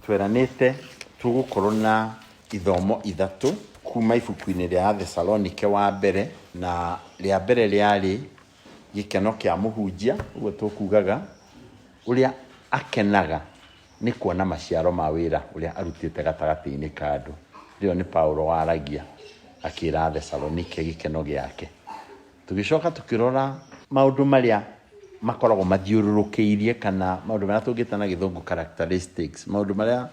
Tweranĩte tũgũkorwo na ithomo ithatũ kuma ibuku-inĩ rĩa Athesalonike wa mbere, na rĩa mbere rĩarĩ gĩkeno kĩa mũhunjia, ũguo tũkugaga, ũrĩa akenaga nĩ kuona maciaro ma wĩra ũrĩa arutĩte gatagatĩ-inĩ ka andũ. Ĩyo nĩ Paulo waragia akĩra Athesalonike gĩkeno gĩake. Tũgĩcoka tũkĩrora maũndũ marĩa makoragwo mathiũrũrũkĩirie kana maũndũ marĩa tũngĩta na gĩthũngũ characteristics, maũndũ marĩa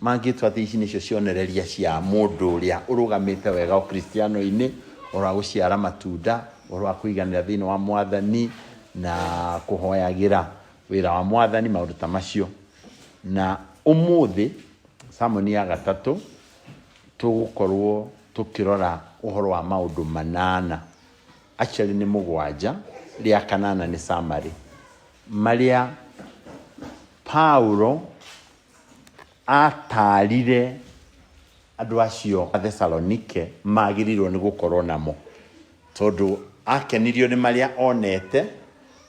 mangĩtwo atĩ ici nĩcio cionereria cia mũndũ ũrĩa ũrũgamĩte wega ũkristiano-inĩ, ũhoro wa gũciara matunda, ũhoro wa kũiganĩra thĩinĩ wa mwathani na kũhoyagĩra wĩra wa mwathani, maũndũ ta macio. Na ũmũthĩ sermon ya gatatũ tũgũkorwo tũkĩrora ũhoro wa maũndũ manana, actually nĩ mũgwanja, rĩa kanana nĩ summary, marĩa Paulo atarire andũ acio a Thesalonike magĩrĩirwo nĩ gũkorwo namo, tondũ akenirio nĩ marĩa onete,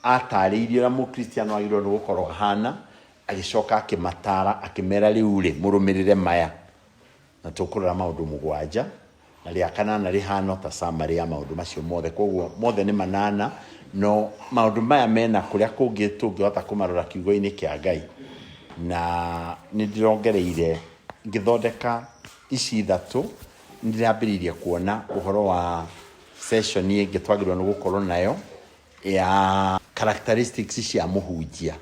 atarĩirie ũrĩa Mũkristiano agĩrĩirwo nĩ gũkorwo ahana, agĩcoka akĩmatara akĩmera rĩu rĩ, mũrũmĩrĩre maya. Na tũkũrora maũndũ mũgwanja, na rĩa kanana rĩhana o ta summary ya maũndũ macio mothe. Koguo mothe nĩ manana, no maũndũ maya mena kũrĩa kũngĩ tũngĩhota kũmarora kiugo-inĩ kĩa Ngai. Na nĩ ndĩrongereire ngĩthondeka ici ithatũ, nĩ ndĩrambĩrĩirie kuona ũhoro wa session ĩngĩ twagĩrĩirwo nĩ gũkorwo nayo ya characteristics cia mũhunjia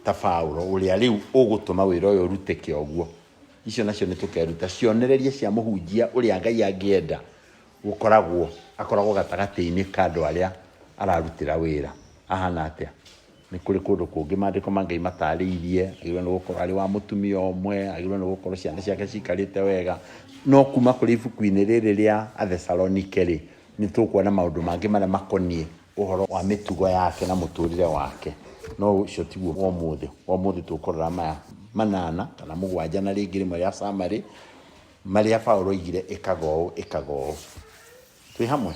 ta Paulo, ũrĩa rĩu ũgũtũma wĩra ũyũ ũrutĩke ũguo. Icio nacio nĩ tũkeruta cionereria cia mũhunjia ũrĩa Ngai angĩenda gũkoragwo akoragwo gatagatĩ-inĩ ka andũ arĩa ararutĩra wĩra. Ahana atĩa? Nĩ kũrĩ kũndũ kũngĩ maandĩko ma Ngai matarĩirie, agĩrĩirwo nĩ gũkorwo arĩ wa mũtumia ũmwe, agĩrĩirwo nĩ gũkorwo ciana ciake cikarĩte wega. No kuma kũrĩ ibuku-inĩ rĩrĩ rĩa Athesalonike rĩ, nĩ tũkuona maũndũ mangĩ marĩa makoniĩ ũhoro wa mĩtugo yake na mũtũrĩre wake. No ũcio tiguo wa ũmũthĩ. Wa ũmũthĩ tũkũrora maya manana kana mũgwanja na rĩngĩ rĩmwe rĩa summary, marĩa Paulo oigire ĩkaga ũũ, ĩkaga ũũ. Twĩ hamwe?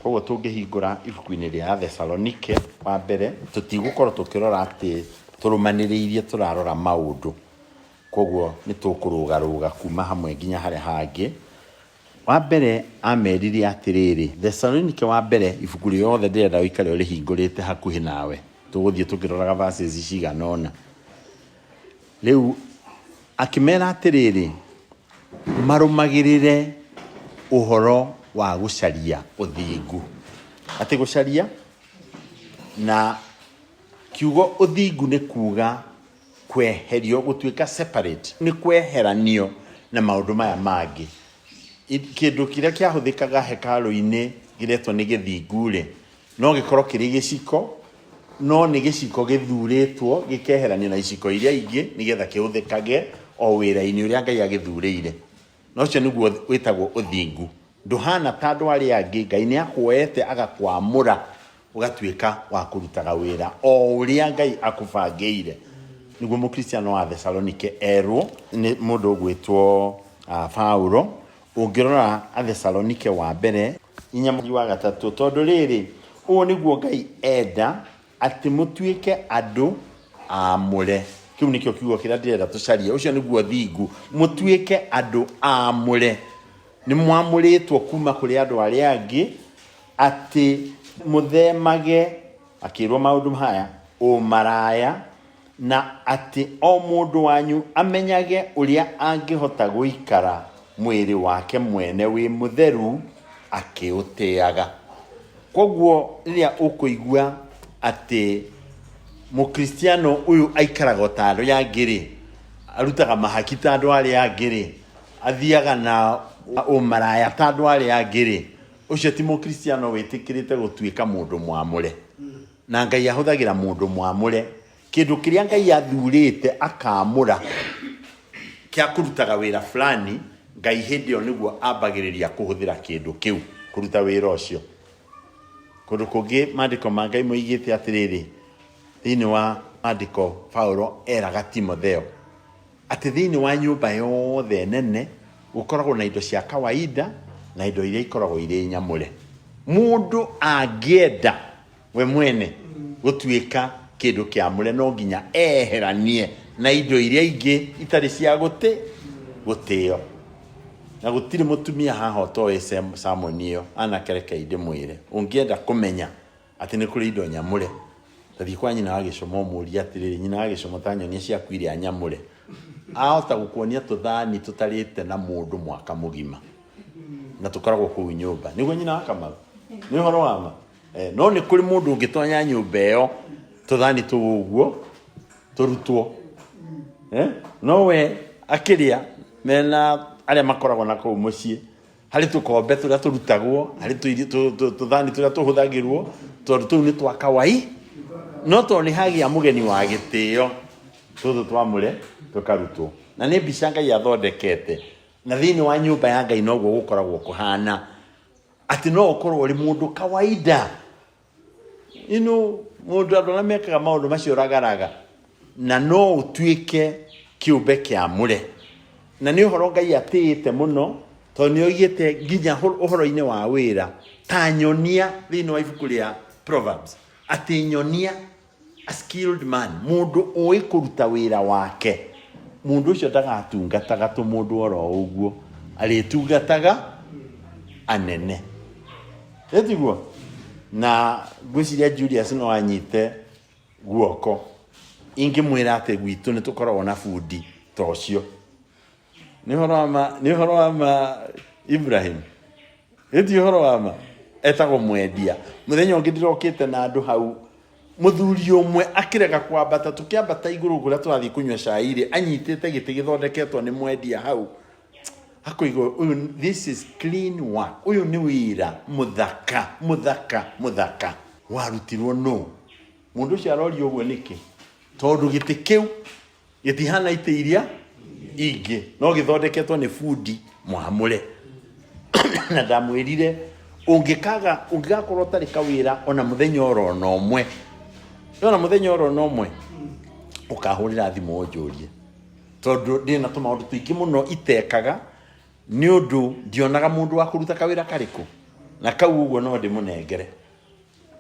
Koguo tũngĩhingũra ibuku-inĩ rĩa Athesalonike wa mbere, tũtigũkorwo tũkĩrora atĩ tũrũmanĩrĩirie tũrarora maũndũ. Koguo nĩ tũkũrũgarũga kuma hamwe nginya harĩa hangĩ. Wa mbere aamerire atĩrĩrĩ, Thesalonike wa mbere, ibuku rĩothe ndĩrenda ũikare ũrĩhingũrĩte hakuhĩ nawe. Tũgũthiĩ tũkĩroraga verses cigana ũna. Rĩu akĩmera atĩrĩrĩ, marũmagĩrĩre ũhoro wa gũcaria ũthingu. Atĩ gũcaria na kiugo ũthingu nĩ kuga kweherio, gũtuĩka separate, nĩ kweheranio na maũndũ maya mangĩ. Kĩndũ kĩrĩa kĩahũthĩkaga hekarũ-inĩ gĩretwo nĩ gĩthingu-rĩ, no gĩkorwo kĩrĩ gĩciko, no nĩ gĩciko gĩthurĩtwo gĩkeheranio na iciko iria ingĩ nĩgetha kĩhũthĩkage o wĩra-inĩ ũrĩa Ngai agĩthurĩire. Na ũcio nĩguo wĩtagwo ũthingu. Ndũhana ta andũ arĩa angĩ, Ngai nĩ akuoete agakwamũra ũgatuĩka wa kũrutaga wĩra o ũrĩa Ngai akũbangĩire. Nĩguo Mũkristiano wa Thesalonike erwo nĩ mũndũ ũgwĩtwo Paulo. Ũngĩrora Athesalonike wa mbere inya mũhari wa gatatũ, tondũ rĩrĩ, ũũ nĩguo Ngai enda atĩ mũtuĩke andũ aamũre. Kĩu nĩkĩo kiugo kĩrĩa ndĩrenda tũcarie. Ũcio nĩguo thingu, mũtuĩke andũ aamũre. Nĩ mwamũrĩtwo kuma kũrĩ andũ arĩa angĩ, atĩ mũthemage, akĩrwo maũndũ maya, ũmaraya, na atĩ o mũndũ wanyu amenyage ũrĩa angĩhota gũikara mwĩrĩ wake mwene wĩ mũtheru akĩũtĩaga. Koguo rĩrĩa ũkũigua atĩ Mũkristiano ũyũ aikaraga o ta arĩa angĩ-rĩ, arutaga mahaki ta andũ arĩa angĩ-rĩ, athiaga na ũmaraya ta andũ arĩa angĩ-rĩ, ũcio ti Mũkristiano wĩtĩkĩrĩte gũtuĩka mũndũ mwamũre. Na Ngai ahũthagĩra mũndũ mwamũre. Kĩndũ kĩrĩa Ngai athurĩte akaamũra kĩa kũrutaga wĩra fulani, Ngai hĩndĩ ĩyo nĩguo ambagĩrĩria kũhũthĩra kĩndũ kĩu kũruta wĩra ũcio. Kũndũ kũngĩ maandĩko ma Ngai moigĩte atĩrĩrĩ, thĩinĩ wa maandĩko Paulo eraga Timotheo atĩ thĩinĩ wa nyũmba yothe nene gũkoragwo na indo cia kawaida na indo iria ikoragwo irĩ nyamũre. Mũndũ angĩenda we mwene gũtuĩka kĩndũ kĩamũre no nginya eheranie Na indo iria ingĩ itarĩ cia gũtĩ gũtĩo. Na gũtirĩ mũtumia haha ũtoĩ sermon ĩyo. Anake rekei ndĩmwĩre, ũngĩenda kũmenya atĩ nĩ kũrĩ indo nyamũre, ta thiĩ kwa nyina wa gĩcomo ũmũrie atĩrĩrĩ, nyina wa gĩcomo ta nyonia ciaku iria nyamũre. Ahota gũkuonia tũthani tũtarĩte na mũndũ mwaka mũgima na tũkoragwo kũu nyũmba. Nĩguo nyina wa Kamau? Nĩ ũhoro wa ma? No nĩ kũrĩ mũndũ ũngĩtonya nyũmba ĩyo tũthani tũu ũguo tũrutwo. No we akĩrĩa mena arĩa makoragwo na kũu mũciĩ, harĩ tũkombe tũrĩa tũrutagwo, harĩ tũthani tũrĩa tũhũthagĩrwo, tondũ tũu nĩ twa kawai. No tondũ nĩ hagĩa mũgeni wa gĩtĩo, tũtũ twamũre tũkarutwo. Na nĩ mbica Ngai athondekete. Na thĩinĩ wa nyũmba ya Ngai noguo gũkoragwo kũhana, atĩ no ũkorwo ũrĩ mũndũ kawaida. Mũndũ andũ arĩa mekaga maũndũ macio ragaraga, na no ũtuĩke kĩũmbe kĩamũre. Na nĩ ũhoro Ngai atĩĩte mũno, tondũ nĩ oigĩte nginya ũhoro-inĩ wa wĩra, ta nyonia thĩinĩ wa ibuku rĩa Proverbs, atĩ nyonia a skilled man, mũndũ ũĩ kũruta wĩra wake. Mũndũ ũcio ndagatungataga tũmũndũ oro ũguo, arĩtungataga anene. Ĩtiguo? Na ngwĩciria Julius no anyite guoko ingĩmwĩra atĩ gwitũ nĩ tũkoragwo na bundi ta ũcio. Nĩ ũhoro wa ma, nĩ ũhoro wa ma Ibrahim. Ĩti ũhoro wa ma? Etagwo mwendia. Mũthenya ũngĩ ndĩrokĩte na andũ hau, mũthuri ũmwe akĩrega kwambata, tũkĩambata igũrũ kũrĩa tũrathiĩ kũnyua cai rĩ, anyitĩte gĩtĩ gĩthondeketwo nĩ mwendia hau. Akoiga ũyũ, this is clean work. Ũyũ nĩ wĩra mũthaka, mũthaka, mũthaka. Warutirwo nũ? Mũndũ ũcio arorio ũguo nĩkĩ? Tondũ gĩtĩ kĩu gĩtihana itĩ iria ingĩ, no gĩthondeketwo nĩ bundi mwamũre. Na ndamwĩrire ũngĩgakorwo ũtarĩ kawĩra ona mũthenya oro na ũmwe, ona mũthenya oro na ũmwe, ũkahũrĩra thimũ ũnjũrie, tondũ ndĩna tũmaũndũ tũingĩ mũno itekaga nĩ ũndũ ndionaga mũndũ wa kũruta kawĩra karĩkũ, na kau ũguo no ndĩmũnengere.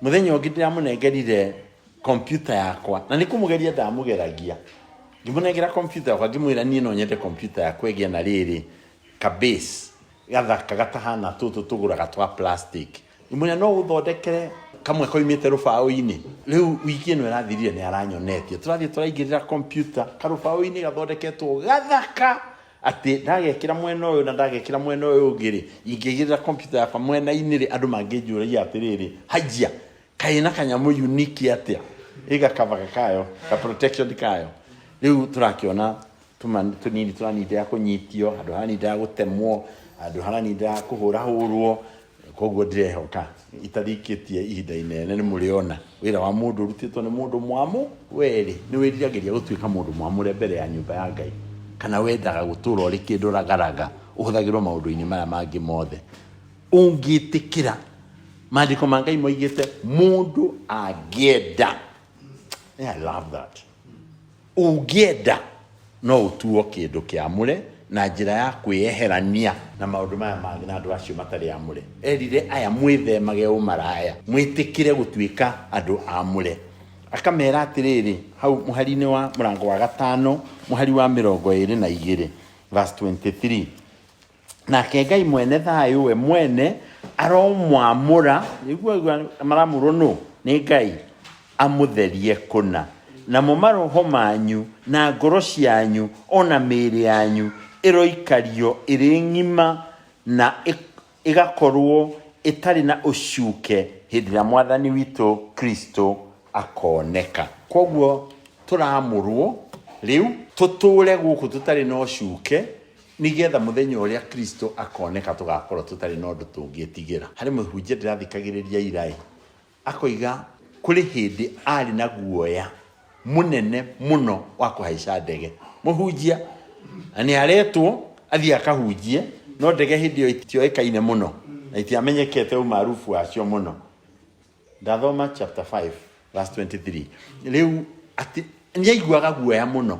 Mũthenya ũngĩ ndĩramũnengerire kompyuta yakwa, na nĩ kũmũgeria ndamũgeragia. Ngĩmũnengera kompyuta yakwa, ngĩmwĩra niĩ no nyende kompyuta yakwa ĩgĩe na rĩrĩ ka base gathaka gatahana tũtũ tũgũraga twa plastic. Ngĩmwĩra no ũthondekere kamwe koimĩte rũbaũ-inĩ. Rĩu wiki ĩno ĩrathirire nĩ aranyonetie. Tũrathiĩ tũraigĩrĩra kompyuta karũbaũ-inĩ gathondeketwo gathaka atĩ ndagekĩra mwena ũyũ na ndagekĩra mwena ũyũ ũngĩ rĩ, ingĩigĩrĩra kompyuta yakwa mwena-inĩ rĩ, andũ mangĩnjũragia atĩrĩrĩ, hajia kaĩ na kanyamũ unique atĩa? Ĩ gakavaga kayo, ka protection kayo. Rĩu tũrakĩona tũnini tũraninda kũnyitio, handũ haraninda gũtemwo, handũ haraninda kũhũrahũrwo. Koguo ndĩrehoka itarikĩtie ihinda inene nĩ mũrĩona wĩra wa mũndũ ũrutĩtwo nĩ mũndũ mwamũ. Werĩ nĩ wĩriragĩria gũtuĩka mũndũ mwamũre mbere ya nyũmba ya Ngai, kana wendaga gũtũra ũrĩ kĩndũ ragaraga ũhũthagĩrwo maũndũ-inĩ maya mangĩ mothe? Ũngĩtĩkĩra, maandĩko ma Ngai moigĩte mũndũ angĩenda. Yeah, I love that. Ũngĩenda no ũtuo kĩndũ kĩamũre na njĩra ya kwĩyeherania na maũndũ maya mangĩ na andũ acio matarĩ amũre. Erire aya mwĩthemage ũmaraya, mwĩtĩkĩre gũtuĩka andũ amũre. Akamera atĩrĩrĩ, hau mũhari-inĩ wa mũrango wa 5, mũhari wa 22, verse 23. Nake Ngai mwene thayũ we mwene aromwamũra, nĩguo maramũrwo nũ? Nĩ Ngai, amũtherie kũna. Namo maroho manyu na ngoro cianyu ona mĩĩrĩ yanyu ĩroikario ĩrĩ ng'ima na ĩgakorwo ĩtarĩ na ũcuke hĩndĩ ĩrĩa Mwathani witũ Kristo akoneka. Kwoguo tũramũrwo rĩu tũtũũre gũkũ tũtarĩ na ũcuke, nĩgetha mũthenya ũrĩa Kristo akoneka tũgakorwo tũtarĩ na ũndũ tũngĩtigĩra. Harĩ mũhunjia ndĩrathikagĩrĩria iraĩ, akoiga kũrĩ hĩndĩ arĩ na guoya mũnene mũno wa kũhaica ndege. Mũhunjia na nĩ aretwo athiĩ akahunjie, no ndege hĩndĩ ĩyo itioĩkaine mũno na itiamenyekete umaarufu wacio mũno. Ndathoma chapter 5 verse 23. Rĩu atĩ nĩ aiguaga guoya mũno.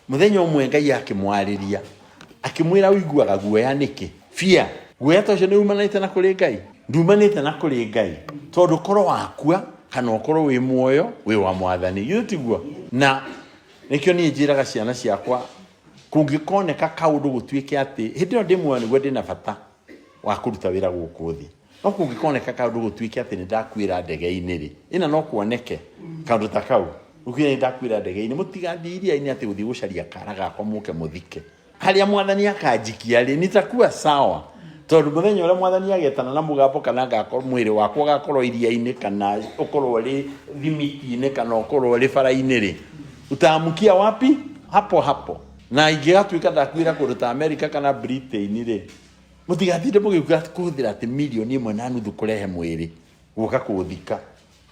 Mũthenya ũmwe Ngai akĩmwarĩria akĩmwĩra, ũiguaga guoya nĩkĩ? Fear. Guoya ta ũcio nĩ umanĩte na kũrĩ Ngai? Ndumanĩte na kũrĩ Ngai, tondũ korwo wakua kana ũkorwo wĩ muoyo wĩ wa Mwathani. Githĩ tiguo? Na Nĩkĩo niĩ njĩraga ciana ciakwa kũngĩkoneka kaũndũ gũtuĩke atĩ hĩndĩ ĩyo ndĩ muoyo nĩguo ndĩna bata wa kũruta wĩra gũkũ thĩ, no kũngĩkoneka kaũndũ gũtuĩke atĩ nĩ ndakuĩra ndege-inĩ rĩ, ĩna no kuoneke kaũndũ ta kau gũkinya nĩ ndakuĩra ndege-inĩ, mũtigathiĩ iria-inĩ atĩ gũthiĩ gũcaria kara gakwa mũke mũthike. Harĩa Mwathani akanjikia rĩ, nitakuwa sawa, tondũ mũthenya ũrĩa Mwathani agetana na mũgambo kana ngakorwo mwĩrĩ wakwa ũgakorwo iria-inĩ kana ũkorwo ũrĩ thimiti-inĩ kana ũkorwo ũrĩ bara-inĩ rĩ, utaamkia wapi? Hapo hapo. Na ingĩgatuĩka ndakuĩra kũndũ ta America kana Britain rĩ, mũtigatinde mũgĩũka kũhũthĩra atĩ 1.5 million kũrehe mwĩrĩ gũka kũũthika.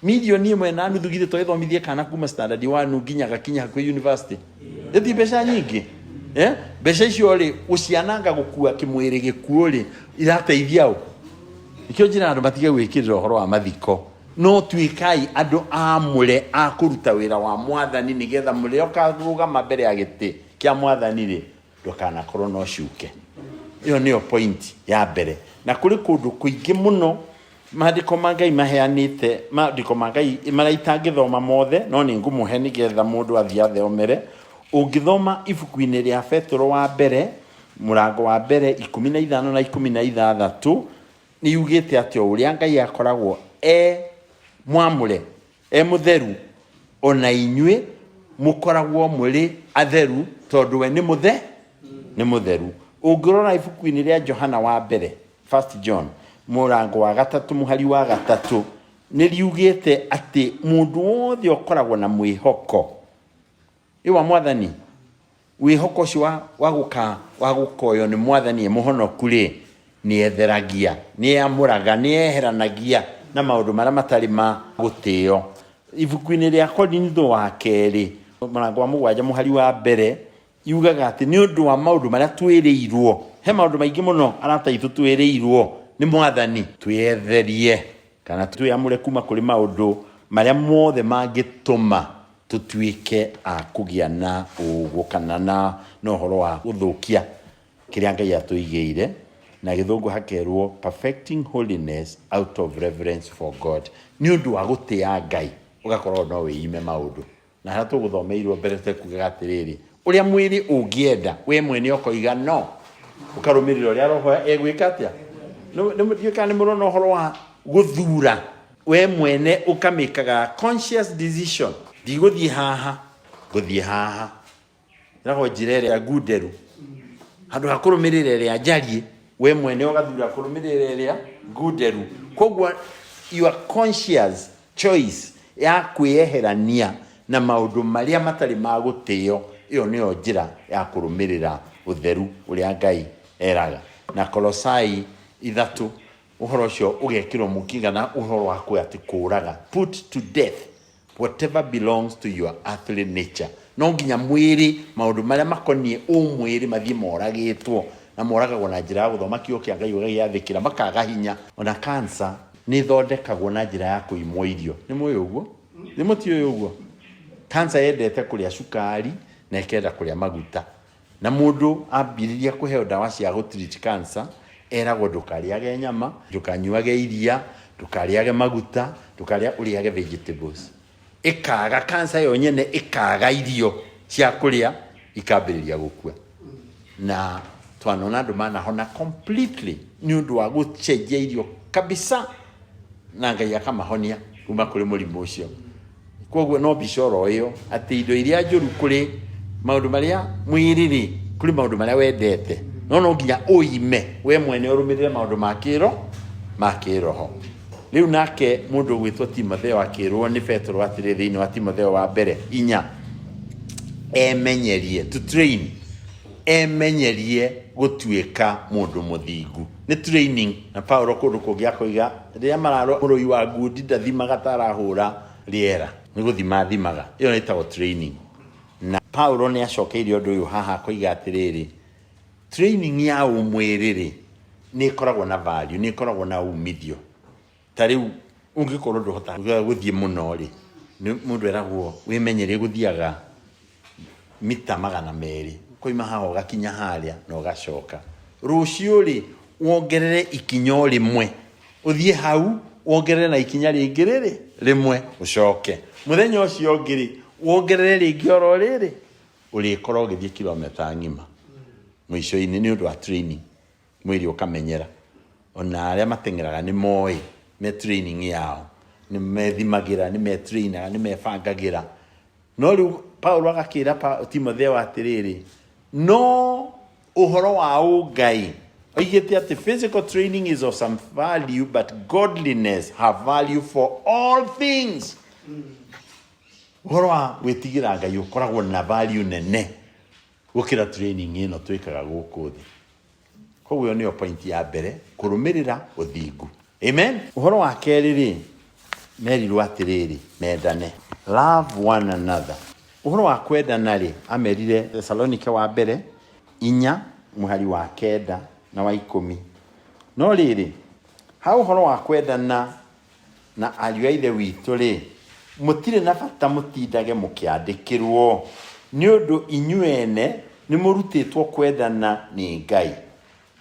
1.5 million githĩ to ĩthomithie kana kuma standard 1 nginya gakinya hakuhĩ university? Ĩti mbeca nyingĩ. Eh? Mbeca icio rĩ, gũciananga gũkua kĩmwĩrĩ gĩkuũ rĩ, irateithia ũ? Nĩkĩo njĩraga andũ matige gwĩkĩrĩra ũhoro wa mathiko, no tuĩkai andũ amũre a kũruta wĩra wa Mwathani, nĩgetha mũrĩa ũkarũgama mbere ya gĩtĩ kĩa Mwathani rĩ, ndũkanakorwo na ũcuke. Ĩyo nĩyo point ya mbere. Na kũrĩ kũndũ kũingĩ mũno maandĩko ma Ngai maheanĩte, maandĩko ma Ngai marĩa itangĩthoma mothe, no nĩ ngũmũhe nĩgetha mũndũ athiĩ athomere. Ũngĩthoma ibuku-inĩ rĩa Petero wa mbere, mũrango wa mbere 15 na 16, nĩ yugĩte atĩ o ũrĩa Ngai akoragwo e mwamũre, e mũtheru, ona inyuĩ mũkoragwo mũrĩ atheru, tondũ we nĩ mũthe, nĩ mũtheru. Ũngĩrora ibuku-inĩ rĩa Johana wa mbere, First John, mũrango wa 3 mũhari wa 3, nĩ riugĩte atĩ mũndũ wothe ũkoragwo na mwĩhoko ĩ wa Mwathani, wĩhoko ũcio wa gũkoywo nĩ Mwathani e mũhonoku rĩ, nĩ etheragia, nĩ eamũraga, nĩ eheranagia na maũndũ marĩa matarĩ ma gũtĩo. Ibuku-inĩ rĩa Korintho wa kerĩ, mũrango wa 7 mũhari wa 1, yugaga atĩ nĩ ũndũ wa maũndũ marĩa twĩrĩirwo, he maũndũ maingĩ mũno arata aitũ twĩrĩirwo nĩ Mwathani, twĩetherie kana twĩamũre kuma kũrĩ maũndũ marĩa mothe mangĩtũma tũtuĩke a kũgĩa na ũgũ kana na ũhoro wa gũthũkia kĩrĩa Ngai atũigĩire. Na gĩthũngũ hakerwo perfecting holiness out of reverence for God. Nĩ ũndũ wa gũtĩa Ngai ũgakorwo no wĩime maũndũ. Na harĩa tũgũthomeirwo mbere tekugaga atĩrĩrĩ, ũrĩa mwĩrĩ ũngĩenda we mwene ũkoiga no, ũkarũmĩrĩra ũrĩa roho egwĩka atĩa. Ndiũĩ kana nĩ mũrona ũhoro wa gũthura we mwene ũkamĩkaga conscious decision, ndigũthiĩ haha, ngũthiĩ haha, ĩragwo njĩra ĩrĩa ngunderu, handũ ha kũrũmĩrĩra ĩrĩa njariĩ, we mwene ũgathura kũrũmĩrĩra ĩrĩa ngunderu. Koguo your conscious choice ya kwĩyeherania na maũndũ marĩa matarĩ ma gũtĩo, ĩyo nĩyo njĩra ya kũrũmĩrĩra ũtheru ũrĩa Ngai eraga. Na Kolosai 3, ũhoro ũcio ũgekĩrwo mũkinga na ũhoro wa kwĩ atĩ kũũraga, put to death whatever belongs to your earthly nature. No nginya mwĩrĩ, maũndũ marĩa makoniĩ ũmwĩrĩ mathiĩ moragĩtwo, na moragagwo na njĩra ya gũthoma kiugo kĩa Ngai ũgagĩathĩkĩra, makaga hinya. Ona cancer nĩ ĩthondekagwo na njĩra ya kũimwo irio. Nĩ mũĩ ũguo? Nĩ mũtiũĩ ũguo? Cancer yendete kũrĩa cukari na ĩkenda kũrĩa maguta. Na mũndũ ambĩrĩria kũheo ndawa cia gũ treat cancer, eragwo ndũkarĩage nyama, ndũkanyuage iria, ndũkarĩage maguta, ndũkarĩa, ũrĩage vegetables. Ĩkaga cancer yo nyene, ĩkaga irio cia kũrĩa, ikambĩrĩria gũkua. Na twanona andũ manahona completely nĩ ũndũ wa gũcenjia irio kabisa, na Ngai akamahonia kuma kũrĩ mũrimũ ũcio. Koguo no mbica oro ĩyo atĩ indo iria njũru kũrĩ maũndũ marĩa mwĩrĩ rĩ, kũrĩ maũndũ marĩa wendete, no no nginya ũime we mwene ũrũmĩrĩre maũndũ ma kĩroho. Rĩu nake mũndũ ũgwĩtwo Timotheo akĩrwo nĩ Petero atĩrĩ thĩinĩ wa Timotheo wa mbere 4, emenyerie, to train, emenyerie gũtuĩka mũndũ mũthingu. Nĩ training. Na Paulo kũndũ kũngĩ akoiga rĩrĩa mararwo mũrũi wa ngundi ndathimaga ta arahũra rĩera, nĩ gũthima athimaga. Ĩyo ĩtagwo training. Na Paulo nĩ acokeirie ũndũ ũyũ haha akoiga atĩrĩrĩ, training ya ũmwĩrĩ rĩ, nĩ ĩkoragwo na value, nĩ ĩkoragwo na umithio. Ta rĩu ũngĩkorwo ndũhotaga gũthiĩ mũno rĩ, mũndũ eragwo wĩmenyerie gũthiaga mita 200, ũkoima haha ũgakinya harĩa na ũgacoka. Rũciũ rĩ, wongerere ikinya o rĩmwe, ũthiĩ hau wongerere na ikinya rĩngĩ rĩrĩ rĩmwe, ũcoke. Mũthenya ũcio ũngĩ rĩ, wongerere rĩngĩ oro rĩrĩ Ũrĩkorwo ũgĩthiĩ kilomita ng'ima mũico-inĩ nĩ ũndũ wa training, mwĩrĩ ũkamenyera. Ona arĩa mateng'eraga nĩ moĩ me training yao, nĩ methimagĩra, nĩ metrainaga, nĩ mebangagĩra. No rĩu Paulo agakĩra Timotheo atĩrĩrĩ, no ũhoro wa ũngai oigĩte atĩ physical training is of some value but godliness have value for all things. Ũhoro wa gwĩtigĩra Ngai ũkoragwo na value nene gũkĩra training ĩno twĩkaga gũkũ thĩ. Koguo ĩyo nĩyo point ya mbere, kũrũmĩrĩra ũthingu. Amen. Ũhoro wa kerĩ rĩ, merirwo atĩrĩrĩ, mendane. Love one another. Ũhoro wa kwendana rĩ, amerire Thesalonike wa mbere 4 mũhari wa 9 na wa 10. No rĩrĩ, ha ũhoro wa kwendana na ariũ a Ithe witũ-rĩ, mũtirĩ na bata mũtindage mũkĩandĩkĩrũo, nĩ ũndũ inyuĩ ene nĩmũrutĩtwo kwendana nĩ Ngai.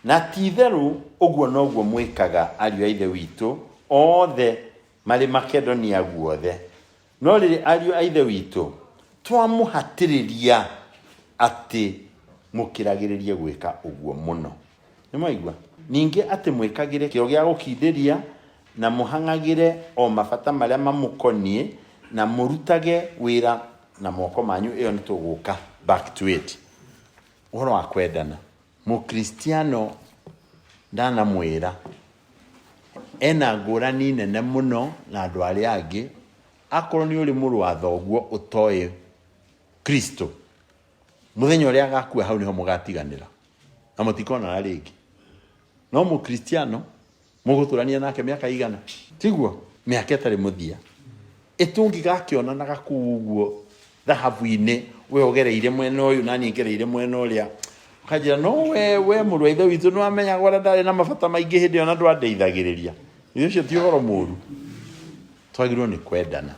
Na ti-itherũ ũguo noguo mwĩkaga ariũ a Ithe witũ othe marĩ Makedonia guothe. No rĩrĩ, ariũ a Ithe witũ, twamũhatĩrĩria atĩ mũkĩragĩrĩrie gwĩka ũguo mũno. Nĩ mwaigua? Ningĩ atĩ mwĩkagĩre kĩyo gĩa gũkindĩria, na mũhang'agĩre o mabata marĩa mamũkoniĩ, na mũrutage wĩra na moko manyu. Ĩyo nĩ tũgũka back to it. Ũhoro wa kwendana. Mũkristiano ndanamwĩra ena ngũrani nene mũno na andũ arĩa angĩ. Akorwo nĩ ũrĩ mũrũ wa thoguo ũtoĩ Kristo, mũthenya ũrĩa agakua hau nĩho mũgatiganĩra na mũtikonana rĩngĩ. No mũkristiano mũgũtũrania nake mĩaka igana, tiguo? Mĩaka ĩtarĩ mũthia. Ĩtũngĩgakĩonanaga kũu ũguo thahabu-inĩ, we ũgereire mwena ũyũ na niĩ ngereire mwena ũrĩa, ũkanjĩra no we mũrũ wa ithe witũ nĩ wamenyaga ũrĩa ndarĩ na mabata maingĩ hĩndĩ ĩyo na ndwandeithagĩrĩria. Githĩ ũcio ti ũhoro mũru? Twagĩrĩirwo nĩ kwendana,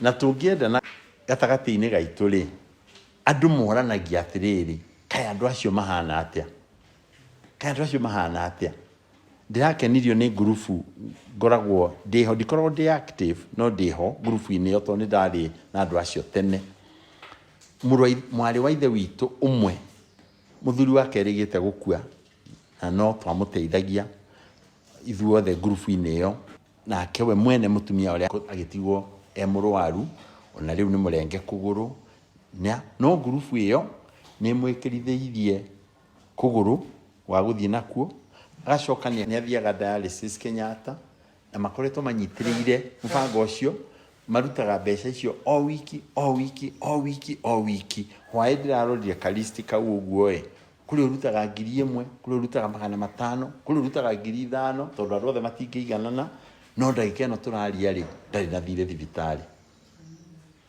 na tũngĩendana gatagatĩ-inĩ gaitũ rĩ, andũ moranagia atĩrĩrĩ, kaĩ andũ acio mahana atĩa? Kaĩ andũ acio mahana atĩa? Ndĩrakenirio nĩ ngurubu ngoragwo ndĩho, ndikoragwo ndĩ active no ndĩho ngurubu-inĩ ĩyo tondũ nĩ ndarĩ na andũ acio tene. Mwarĩ wa ithe witũ ũmwe mũthuri wake erĩgĩte gũkua na no twamũteithagia ithuothe ngurubu-inĩ ĩyo. Nake we mwene mũtumia ũrĩa agĩtigwo e mũrwaru, ona rĩu nĩ mũrenge kũgũrũ. No ngurubu ĩyo nĩ ĩmwĩkĩrithĩirie kũgũrũ gwa gũthiĩ nakuo, agacoka nĩ athiaga dialysis Kenyatta, na makoretwo manyitĩrĩire mũbango ũcio, marutaga mbeca icio o wiki, o wiki, o wiki, o wiki. Hwaĩ ndĩrarorire ka list kau ũguo ĩ, kũrĩ ũrutaga 1000, kũrĩ ũrutaga 500, kũrĩ ũrutaga 5000, tondũ andũ othe matingĩiganana, no ndagĩka ĩno tũraria rĩ, ndarĩ na thirĩ thibitarĩ.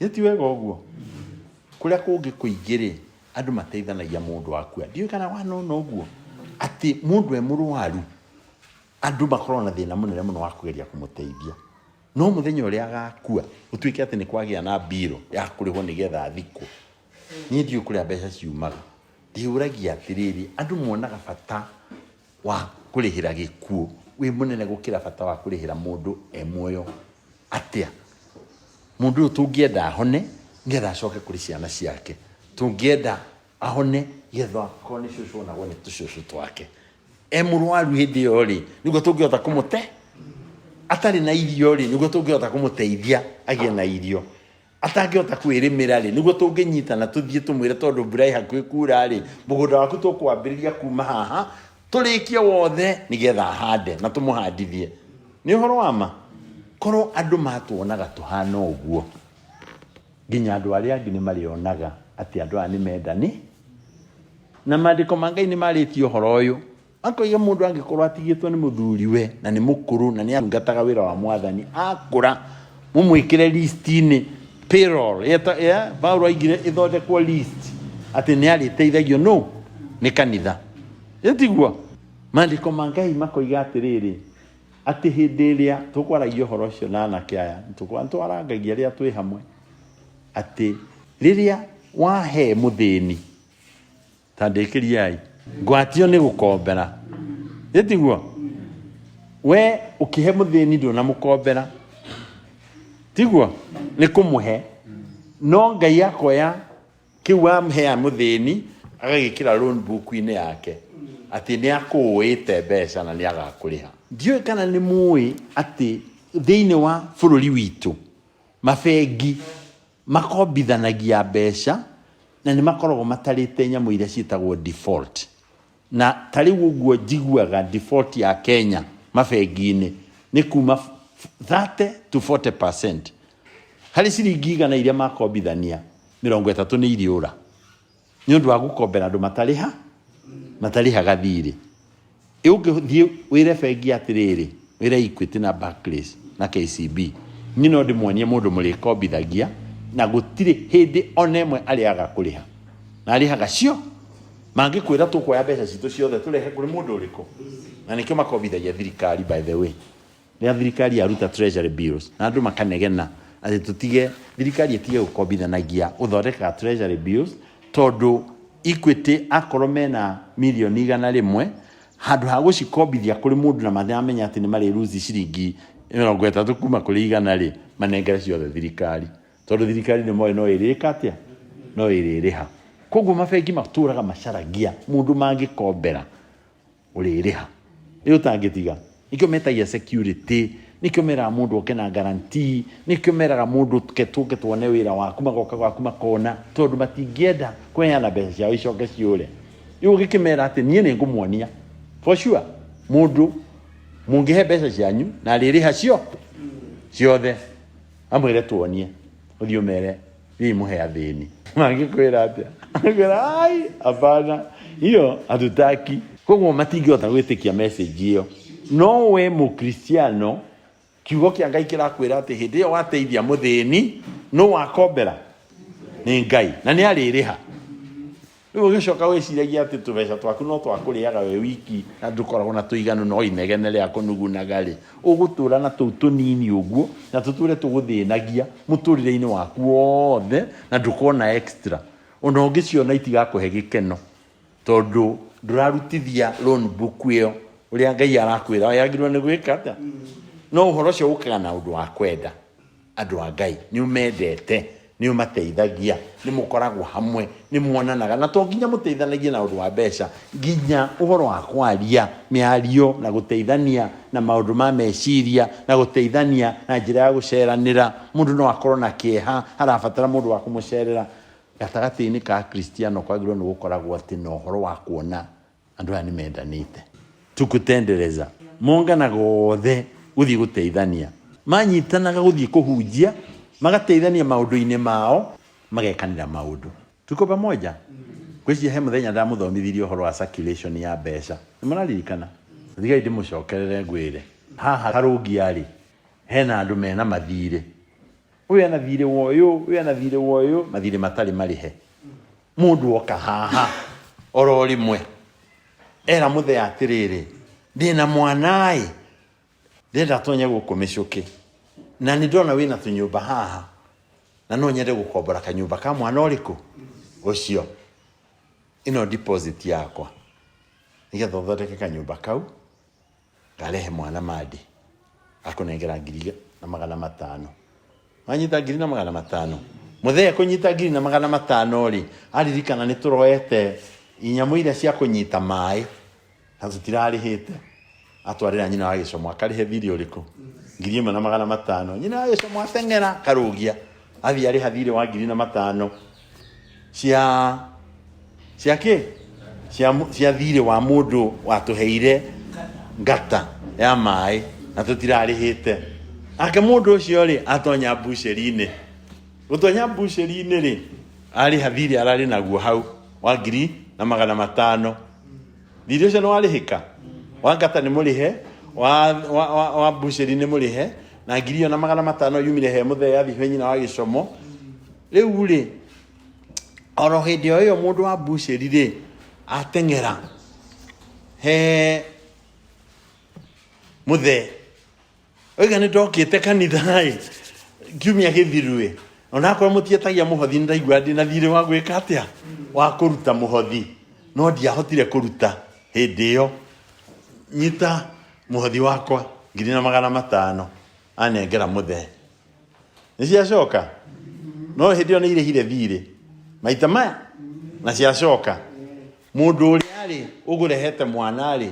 Githĩ ti wega ũguo? Kũrĩa kũngĩ kũingĩ rĩ, andũ mateithanagia mũndũ akua. Ndiũĩ kana wanona ũguo, atĩ mũndũ e mũrwaru, andũ makoragwo na thĩna mũnene mũno wa kũgeria kũmũteithia. No mũthenya ũrĩa agakua, gũtuĩke atĩ nĩ kwagĩa na mbirũ ya kũrĩhwo nĩgetha athikwo. Niĩ ndiũĩ kũrĩa mbeca ciumaga. Ndĩyũragia atĩrĩrĩ, andũ monaga bata wa kũrĩhĩra gĩkuũ wĩ mũnene gũkĩra bata wa kũrĩhĩra mũndũ e muoyo atĩa? Mũndũ ũyũ tũngĩenda ahone nĩgetha acoke kũrĩ ciana ciake, tũngĩenda ahone nĩgetha akorwo nĩ cũcũ onagwo nĩ tũcũcũ twake. E mũrwaru hĩndĩ ĩyo rĩ, nĩguo tũngĩhota kũmũte, atarĩ na irio rĩ, nĩguo tũngĩhota kũmũteithia agĩe na irio. Atangĩhota kwĩrĩmĩra rĩ, nĩguo tũngĩnyitana tũthiĩ tũmwĩre tondũ mbura ĩ hakuhĩ kura rĩ, mũgũnda waku tũkwambĩrĩria kuma haha tũrĩkie wothe nĩgetha ahande na tũmũhandithie. Nĩ ũhoro wa ma? Korwo andũ matuonaga tũhana ũguo, nginya andũ arĩa angĩ nĩ marĩonaga atĩ andũ aya nĩ mendani. Na maandĩko ma Ngai nĩ marĩtie ũhoro ũyũ. Akoiga mũndũ angĩkorwo atigĩtwo nĩ mũthuriwe na nĩ mũkũrũ na nĩ atungataga wĩra wa mwathani, akũra mũmwĩkĩre list-inĩ payroll yeta, ya, Paulo aigire ĩthondekwo list atĩ nĩ arĩteithagio nũ nĩ kanitha. Ĩ tiguo? Maandĩko ma Ngai makoiga atĩrĩrĩ, atĩ hĩndĩ ĩrĩa tũkwaragia ũhoro ũcio na anake aya, nĩtwarangagia rĩrĩa twĩ hamwe, atĩ rĩrĩa wahe mũthĩni Ta ndĩkĩriai ngwatio nĩ gũkombera, ĩ tiguo? We ũkĩhe mũthĩni ndũnamũkombera, tiguo? Nĩ kũmũhe, no Ngai akoya Kĩu wamũhea mũthĩni agagĩkĩra loan book-inĩ yake atĩ nĩ akũĩte mbeca na nĩ agakũrĩha. Ndiũĩ kana nĩ mũĩ atĩ thĩinĩ wa bũrũri witũ mabengi makombithanagia mbeca na nĩ makoragwo matarĩte nyamũ iria ciĩtagwo default. Na ta rĩu ũguo njiguaga default ya Kenya mabengi-inĩ nĩ kuma 30 to 40%. Harĩ ciringi 100 iria makombithania, 30 nĩ iriũra nĩ ũndũ wa gũkombera andũ matarĩha matarĩhaga thirĩ. Ũngĩthiĩ wĩre bengi atĩrĩrĩ, wĩre Equity na Barclays na KCB, niĩ no ndĩmuonie mũndũ mũrĩkombithagia na gũtirĩ hĩndĩ ona ĩmwe arĩaga kũrĩha, na arĩhaga cio. Mangĩkwĩra tũkuoya mbeca citũ ciothe tũrehe kũrĩ mũndũ ũrĩkũ? Na nĩkĩo makombithagia thirikari, by the way. Rĩrĩa thirikari yaruta treasury bills na andũ makanegena atĩ tũtige thirikari ĩtige gũkombithanagia gũthondekaga treasury bills, tondũ Equity akorwo mena mirioni 100, handũ ha gũcikombithia kũrĩ mũndũ na maramenya atĩ nĩ marĩ lose ciringi 30 kuma kũrĩ 100 rĩ, manengere ciothe thirikari, tondũ thirikari nĩ moĩ no ĩrĩka atĩa, no ĩrĩrĩha. Koguo mabengi matũraga macaragia mũndũ mangĩkombera ũrĩrĩha, ĩ ũtangĩtiga. Nĩkĩo metagia security, nĩkĩo meraga mũndũ oke na guarantee, nĩkĩo meraga mũndũ ke tũke tuone wĩra waku, magoka gwaku makona, tondũ matingĩenda kũheana mbeca ciao icoke ciũre. Rĩu ũgĩkĩmera atĩ niĩ nĩ ngũmuonia for sure mũndũ mũngĩhe mbeca cianyu na arĩrĩha cio ciothe, amwĩre tuonie, ũthiĩ ũmere thiĩ mũhe athĩni. Mangĩkwĩra atĩa? Mangĩkwĩra ai, hapana, hiyo hatutaki. Koguo matingĩhota gwĩtĩkia message ĩyo. No we mũkristiano, kiugo kĩa Ngai kĩrakwĩra atĩ hĩndĩ ĩyo wateithia mũthĩni, nũ wakombera? Nĩ Ngai, na nĩ arĩrĩha. Rĩu ũgĩcoka wĩciragia atĩ tũbeca twaku no twakũrĩaga we wiki na ndũkoragwo na tũiganu no inegene rĩa kũnugunaga rĩ, ũgũtũra na tũu tũnini ũguo na tũtũre tũgũthĩnagia mũtũrĩre-inĩ waku wothe na ndũkona extra. Ona ũngĩciona itigakũhe gĩkeno tondũ ndũrarutithia loan book ĩyo ũrĩa Ngai arakwĩra yagĩrĩirwo nĩ gwĩka atĩa. No ũhoro ũcio ũkaga na ũndũ wa kwenda andũ a Ngai, nĩ ũmendete, nĩ ũmateithagia, nĩ mũkoragwo hamwe, nĩ muonanaga, na to nginya mũteithanagie na ũndũ wa mbeca, nginya ũhoro wa kwaria mĩario na gũteithania na maũndũ ma meciria na gũteithania na njĩra ya gũceranĩra. Mũndũ no akorwo na kĩeha, arabatara mũndũ wa kũmũcerera. Gatagatĩ-inĩ ka Akristiano kwagĩrĩirwo nĩ gũkoragwo atĩ na ũhoro wa kuona andũ aya nĩ mendanĩte. Tukutendereza monganaga othe gũthiĩ gũteithania, manyitanaga gũthiĩ kũhunjia, magateithania maũndũ-inĩ mao, magekanĩra maũndũ. Tuko pamoja? Ngwĩciria he mũthenya ndamũthomithirie ũhoro wa circulation ya mbeca, nĩ mũraririkana? Tigai ndĩmũcokerere ngwĩre, haha Karũngia rĩ, hena andũ mena mathirĩ, ũyũ ena thirĩ wa ũyũ, ũyũ ena thirĩ wa ũyũ, mathirĩ matarĩ marĩhe. Mũndũ oka haha oro rĩmwe era mũthee atĩrĩrĩ, ndĩna mwana-ĩ, ndĩrenda atonye gũkũ mĩcũkĩ, na nĩ ndona wĩna tũnyũmba haha, na no nyende gũkombora kanyũmba ka mwana ũrĩkũ ũcio, ĩno deposit yakwa nĩgetha ũthondeke kanyũmba kau, ngarehe mwana mandi akũnengera 1500. Wanyita 1500, mũthee kũnyita 1500 rĩ, aririkana nĩ tũroete inyamũ iria cia kũnyita maĩ na tũtirarĩhĩte, atwarĩra nyina wa gĩcomo akarĩhe thirĩ ũrĩkũ? 1500. Nyina wa gĩcomo ateng'era karũgia, athiĩ arĩha thirĩ wa 1500 cia cia kĩ cia cia thirĩ wa mũndũ watũheire ngata ya maĩ na tũtirarĩhĩte. Nake mũndũ ũcio rĩ, atonya mbucĩri-inĩ, gũtonya mbucĩri-inĩ rĩ, arĩha thirĩ ararĩ naguo hau wa 1500. Thirĩ ũcio nĩ warĩhĩka, wa ngata nĩ mũrĩhe, wa mbucĩri nĩ mũrĩhe, na 1500 yumire he mũthee athiĩ he nyina wa gĩcomo. Rĩu rĩ, oro hĩndĩ o ĩyo mũndũ wa mbucĩri rĩ, ateng'era he mũthee, oiga nĩ ndokĩte kanitha ĩ kiumia gĩthiru ĩ, onakorwo mũtietagia mũhothi, nĩ ndaigua ndĩ na thirĩ wa gwĩka atĩa, wa kũruta mũhothi, no ndiahotire kũruta hĩndĩ ĩyo. Nyita mũhothi wakwa 1500, anengera mũthee. Nĩ ciacoka, no hĩndĩ ĩyo nĩ irĩhire thirĩ. Maita maya na ciacoka mũndũ ũrĩa rĩ ũgũrehete mwana rĩ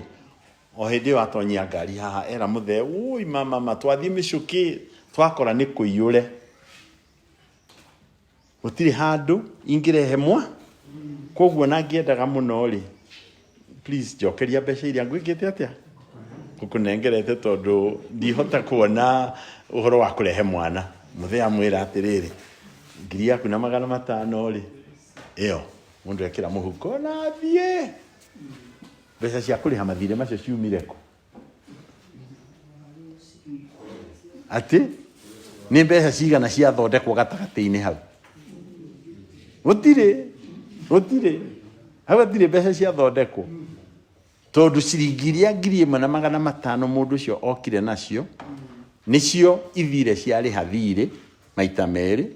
o hĩndĩ ĩyo atonyia ngari haha era mũthee ũi mama ma twathiĩ mĩcũkĩ twakora nĩ kũiyũre gũtirĩ handũ ingĩrehe mwa koguo na ngĩendaga mũno rĩ please njokeria mbeca iria ngwĩkĩte atĩa ngũkũnengerete tondũ ndihota kuona ũhoro wa kũrehe mwana. Mũthee amwĩra atĩrĩrĩ, 1500 rĩ ĩyo mũndũ ekĩra mũhuko na athiĩ. Mbeca cia kũrĩha mathirĩ macio ciumire kũ? Atĩ nĩ mbeca cigana ciathondekwo gatagatĩ-inĩ hau? Gũtirĩ, gũtirĩ hau hatirĩ mbeca ciathondekwo tondũ ciringi iria 1500 mũndũ ũcio okire nacio nĩcio ithire ciarĩha thirĩ maita merĩ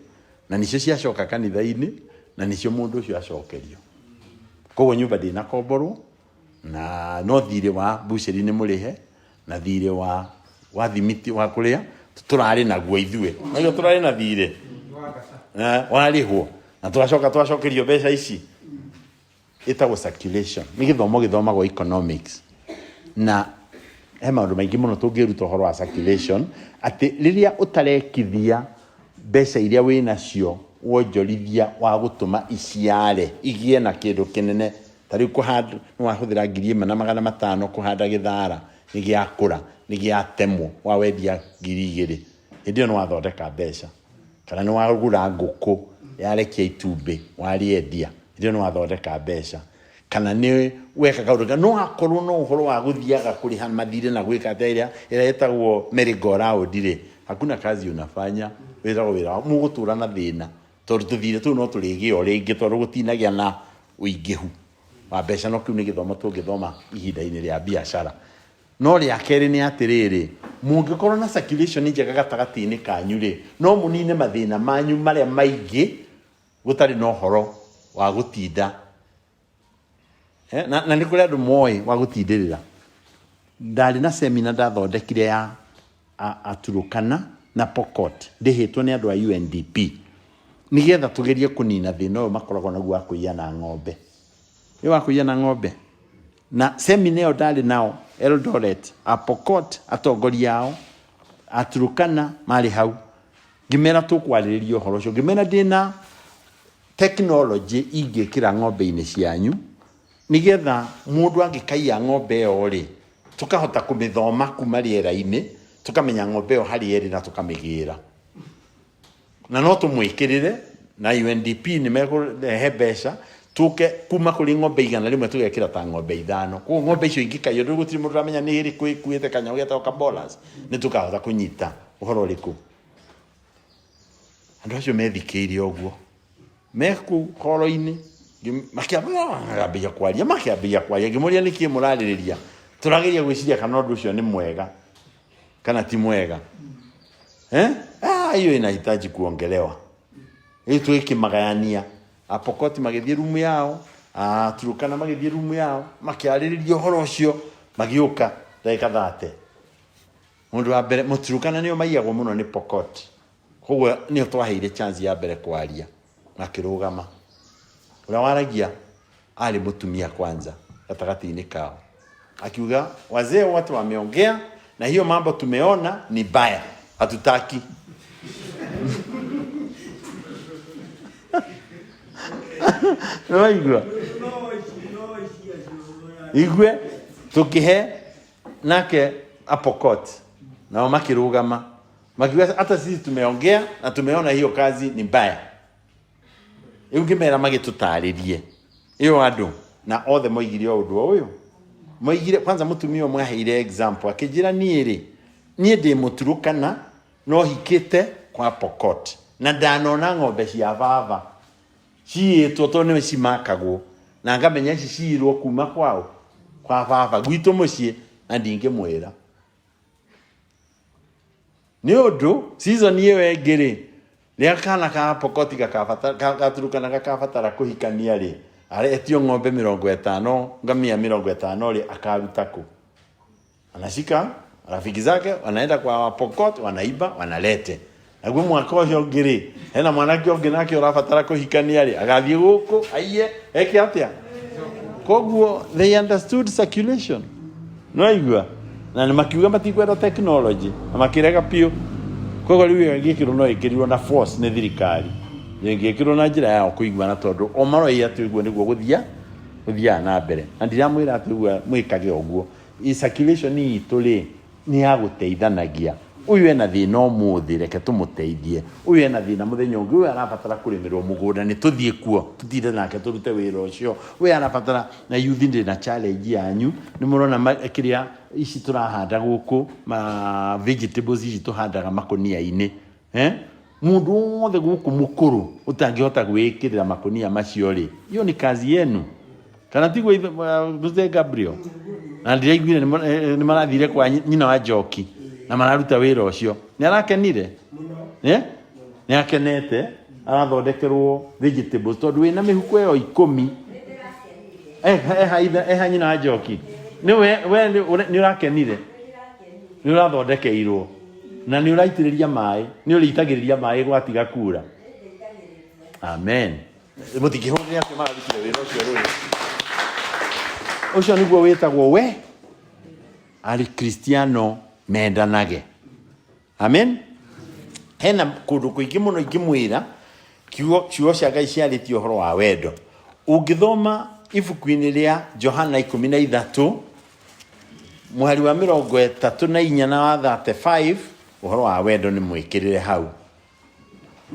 na nĩcio ciacoka kanitha-inĩ na nĩcio mũndũ ũcio acokerio. Koguo nyũmba ndĩnakomborwo na no thirĩ wa mbucĩri nĩ mũrĩhe na thirĩ wa thimiti wa kũrĩa tũrarĩ naguo ithuĩ naguo tũrarĩ na thirĩ warĩhwo na twacoka twacokerio mbeca ici ĩtagwo circulation. Nĩ gĩthomo gĩthomagwo economics na he maũndũ maingĩ mũno tũngĩruta ũhoro wa circulation atĩ rĩrĩa ũtarekithia mbeca iria wĩ nacio wonjorithia wa gũtũma iciare igĩe na kĩndũ kĩnene. Ta rĩu kũhanda nĩ wahũthĩra 1500 kũhanda gĩthara nĩ gĩakũra nĩ gĩatemwo wawendia 2000 hĩndĩ ĩyo nĩ wathondeka mbeca. Kana nĩ wagũra ngũkũ yarekia itumbĩ warĩendia hĩndĩ ĩyo nĩ wathondeka mbeca. Kana nĩ weka kaũndũ no akorwo no ũhoro wa gũthiaga kũrĩha mathirĩ na gwĩka atĩa ĩrĩa ĩrĩa ĩtagwo merry go round rĩ, hakuna kazi unafanya wĩtagwo wĩra wa mũgũtũra na thĩna tondũ tũthirĩ tũu no tũrĩgĩa o rĩngĩ tondũ gũtinagĩa na ũingĩhu wa mbeca. No kĩu nĩ gĩthomo tũngĩthoma ihinda-inĩ rĩa biacara. No rĩa kerĩ nĩ atĩrĩrĩ, mũngĩkorwo na circulation njega gatagatĩ-inĩ kanyu rĩ, no mũnine mathĩna manyu marĩa maingĩ gũtarĩ na ũhoro wa gũtinda. Na nĩ kũrĩ andũ moĩ wa gũtindĩrĩra. Ndarĩ na semina ndathondekire ya Aturukana na Pokot ndĩhĩtwo nĩ andũ a UNDP nĩgetha tũgerie kũnina thĩna ũyũ makoragwo naguo wa kũiyana ng'ombe. Nĩ wa kũiyana ng'ombe. Na semina ĩyo ndarĩ nao Eldoret, a Pokot atongoria ao, Aturukana marĩ hau. Ngĩmera tũkwarĩrĩria ũhoro ũcio. Ngĩmera ndĩna tekinoronjĩ ingĩkĩra ng'ombe-inĩ cianyu nĩgetha mũndũ angĩkaiya ng'ombe ĩyo rĩ, tũkahota kũmĩthoma kuma rĩera-inĩ, tũkamenya ng'ombe ĩyo harĩa ĩrĩ na tũkamĩgĩra. Na no tũmwĩkĩrĩre na UNDP nĩ mekũrehe mbeca tũke kuma kũrĩ ng'ombe 100 tũgekĩra ta ng'ombe 5. Koguo ng'ombe icio ingĩkaiywo ndũ gũtirĩ mũndũ ũramenya nĩ ĩrĩkũ ĩkuĩte kanyamũ getagwo kabolas, nĩ tũkahota kũnyita ũhoro ũrĩkũ. Andũ acio methikĩire ũguo me kũu horo-inĩ makĩambĩrĩria kwaria makĩambĩrĩria kwaria ngĩmũria nĩkĩ mũrarĩrĩria tũrageria gwĩciria kana ũndũ ũcio nĩ mwega kana ti mwega. Hiyo inahitaji kuongelewa. Rĩu twĩkĩmagayania Apokoti magĩthiĩ rumu yao, Aturukana magĩthiĩ rumu yao, makĩarĩrĩria ũhoro ũcio, magĩũka ndagĩka 30. Mũndũ wa mbere Mũturukana nĩo maiyagwo mũno nĩ Pokot, koguo nĩo twaheire chance ya mbere kwaria, makĩrũgama. Ũrĩa waragia arĩ mũtumia kwanza gatagatĩ-inĩ kao, akiuga wazee wote wameongea na hiyo mambo tumeona ni baya, hatutaki. Nĩwaigua? Igue tũkĩhe nake Apokot nao makĩrũgama makiuga hata sisi tumeongea na tumeona hiyo kazi ni mbaya. Rĩu ngĩmera magĩtũtarĩrie ĩyo andũ na othe moigire o ũndũ o ũyũ moigire. Kwanza mũtumia ũmwe aheire example akĩnjĩra niĩ rĩ niĩ ndĩ Mũturukana no hikĩte kwa Pokot na ndanona ng'ombe cia baba ciyĩtwo tondũ nĩwe cimakagwo na ngamenya ici ciyirwo kuma kwao kwa baba gwitũ mũciĩ na ndingĩmwĩra nĩ ũndũ season ĩyo ĩngĩ rĩ rĩrĩa kana ka Pokoti gaturukana gakabatara kũhikania rĩ etio ng'ombe 50 ngamia 50 rĩ akaruta kũ? Anashika rafiki zake wanaenda kwa Pokot wanaiba wanalete. Naguo mwaka ũcio ũngĩ rĩ, hena mwanake ũngĩ nake ũrabatara kũhikania rĩ, agathiĩ gũkũ aiye eke atĩa? Koguo they understood circulation. Nĩwaigua? Na nĩ makiuga matikwenda technology na makĩrega biũ. Koguo rĩu ĩyo ĩngĩkĩrwo no ĩkĩrirwo na force nĩ thirikari. Ĩngĩkĩrwo na njĩra yao kũiguana tondũ o maroĩ atĩ ũguo nĩguo gũthia gũthiaga na mbere. Na ndiramwĩra atĩ ũguo mwĩkage ũguo. Circulation itũ rĩ nĩ ya gũteithanagia. Ũyũ ena thĩna ũmũthĩ, reke tũmũteithie. Ũyũ ena thĩna mũthenya ũngĩ, ũyũ arabatara kũrĩmĩrwo mũgũnda, nĩ tũthiĩ kuo, tũtinde nake tũrute wĩra ũcio. Ũyũ arabatara, na youth ndĩ na challenge yanyu, nĩ mũrona kĩrĩa ici tũrahanda gũkũ, ma vegetables ici tũhandaga makũnia-inĩ. Eh? Mũndũ wothe gũkũ mũkũrũ ũtangĩhota gwĩkĩrĩra makũnia macio rĩ, hiyo ni kazi yenu. Kana tiguo Mzee Gabriel? Na ndĩraiguire nĩ marathire kwa nyina wa Njoki na mararuta wĩra ũcio. Nĩ arakenire? Eh? Nĩ akenete arathondekerwo vegetables tondũ wĩna mĩhuko ĩyo ikũmi eha nyina wa Njoki. Nĩ we nĩ ũrakenire? Nĩ ũrathondekeirwo na nĩ ũraitĩrĩria maĩ, nĩ ũrĩitagĩrĩria maĩ gwatiga kura. Amen. Mũtingĩhũrĩre acio mararutire wĩra ũcio rũĩ. Ũcio nĩguo wĩtagwo we arĩ Kristiano mendanage. Amen. Hena kũndũ kũingĩ mũno ingĩmwĩra kiugo ciugo cia Ngai ciarĩtie ũhoro wa wendo. Ũngĩthoma ibuku-inĩ rĩa Johana 13 mũhari wa 34 na wa 35 ũhoro wa wendo nĩ mwĩkĩrĩre hau.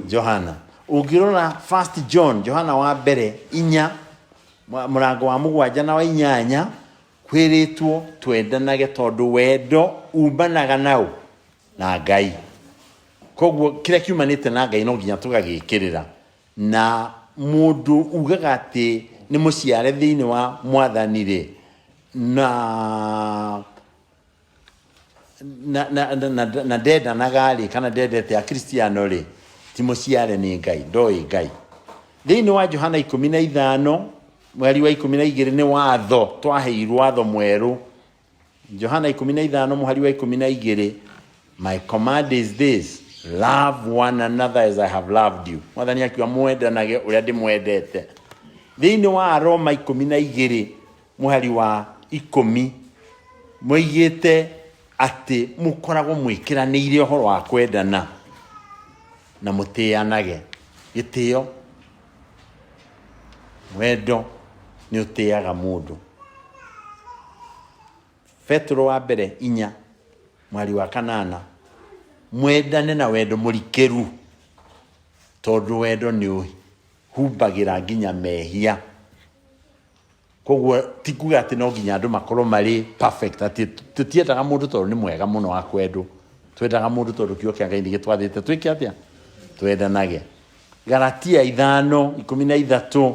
Johana ũngĩrora First John Johana wa mbere 4 mũrango wa 7 na wa 8 kwĩrĩtwo twendanage tondũ wendo umanaga nao na Ngai. Koguo kĩrĩa kiumanĩte na Ngai no nginya tũgagĩkĩrĩra. Na mũndũ ugaga atĩ nĩ mũciare thĩinĩ wa mwathani rĩ, na na na na na na ndendanaga rĩ kana ndendete akristiano rĩ, ti mũciare nĩ Ngai, ndoĩ Ngai. Thĩinĩ wa Johana 15 mweri wa 12 nĩ watho twaheirwo, watho mwerũ. Johana 15 mũhari wa 12, my command is this, love one another as I have loved you. Mwathani akiuga mwendanage ũrĩa ndĩmwendete. Thĩinĩ wa Aroma 12 mũhari wa 10 moigĩte atĩ mũkoragwo mwĩkĩranĩire ũhoro wa kwendana na mũtĩanage. Gĩtĩo, wendo nĩ ũtĩaga mũndũ. Petero wa mbere 4 mũhari wa 8, mwendane na wendo mũrikĩru tondũ wendo nĩ ũhumbagĩra nginya mehia. Koguo ti kuga atĩ no nginya andũ makorwo marĩ perfect, atĩ tũtiendaga mũndũ tondũ nĩ mwega mũno wa kwendwo. Twendaga mũndũ tondũ kiugo kĩa Ngai nĩ gĩtwathĩte twĩke atĩa? Twendanage. Galatia 5:13,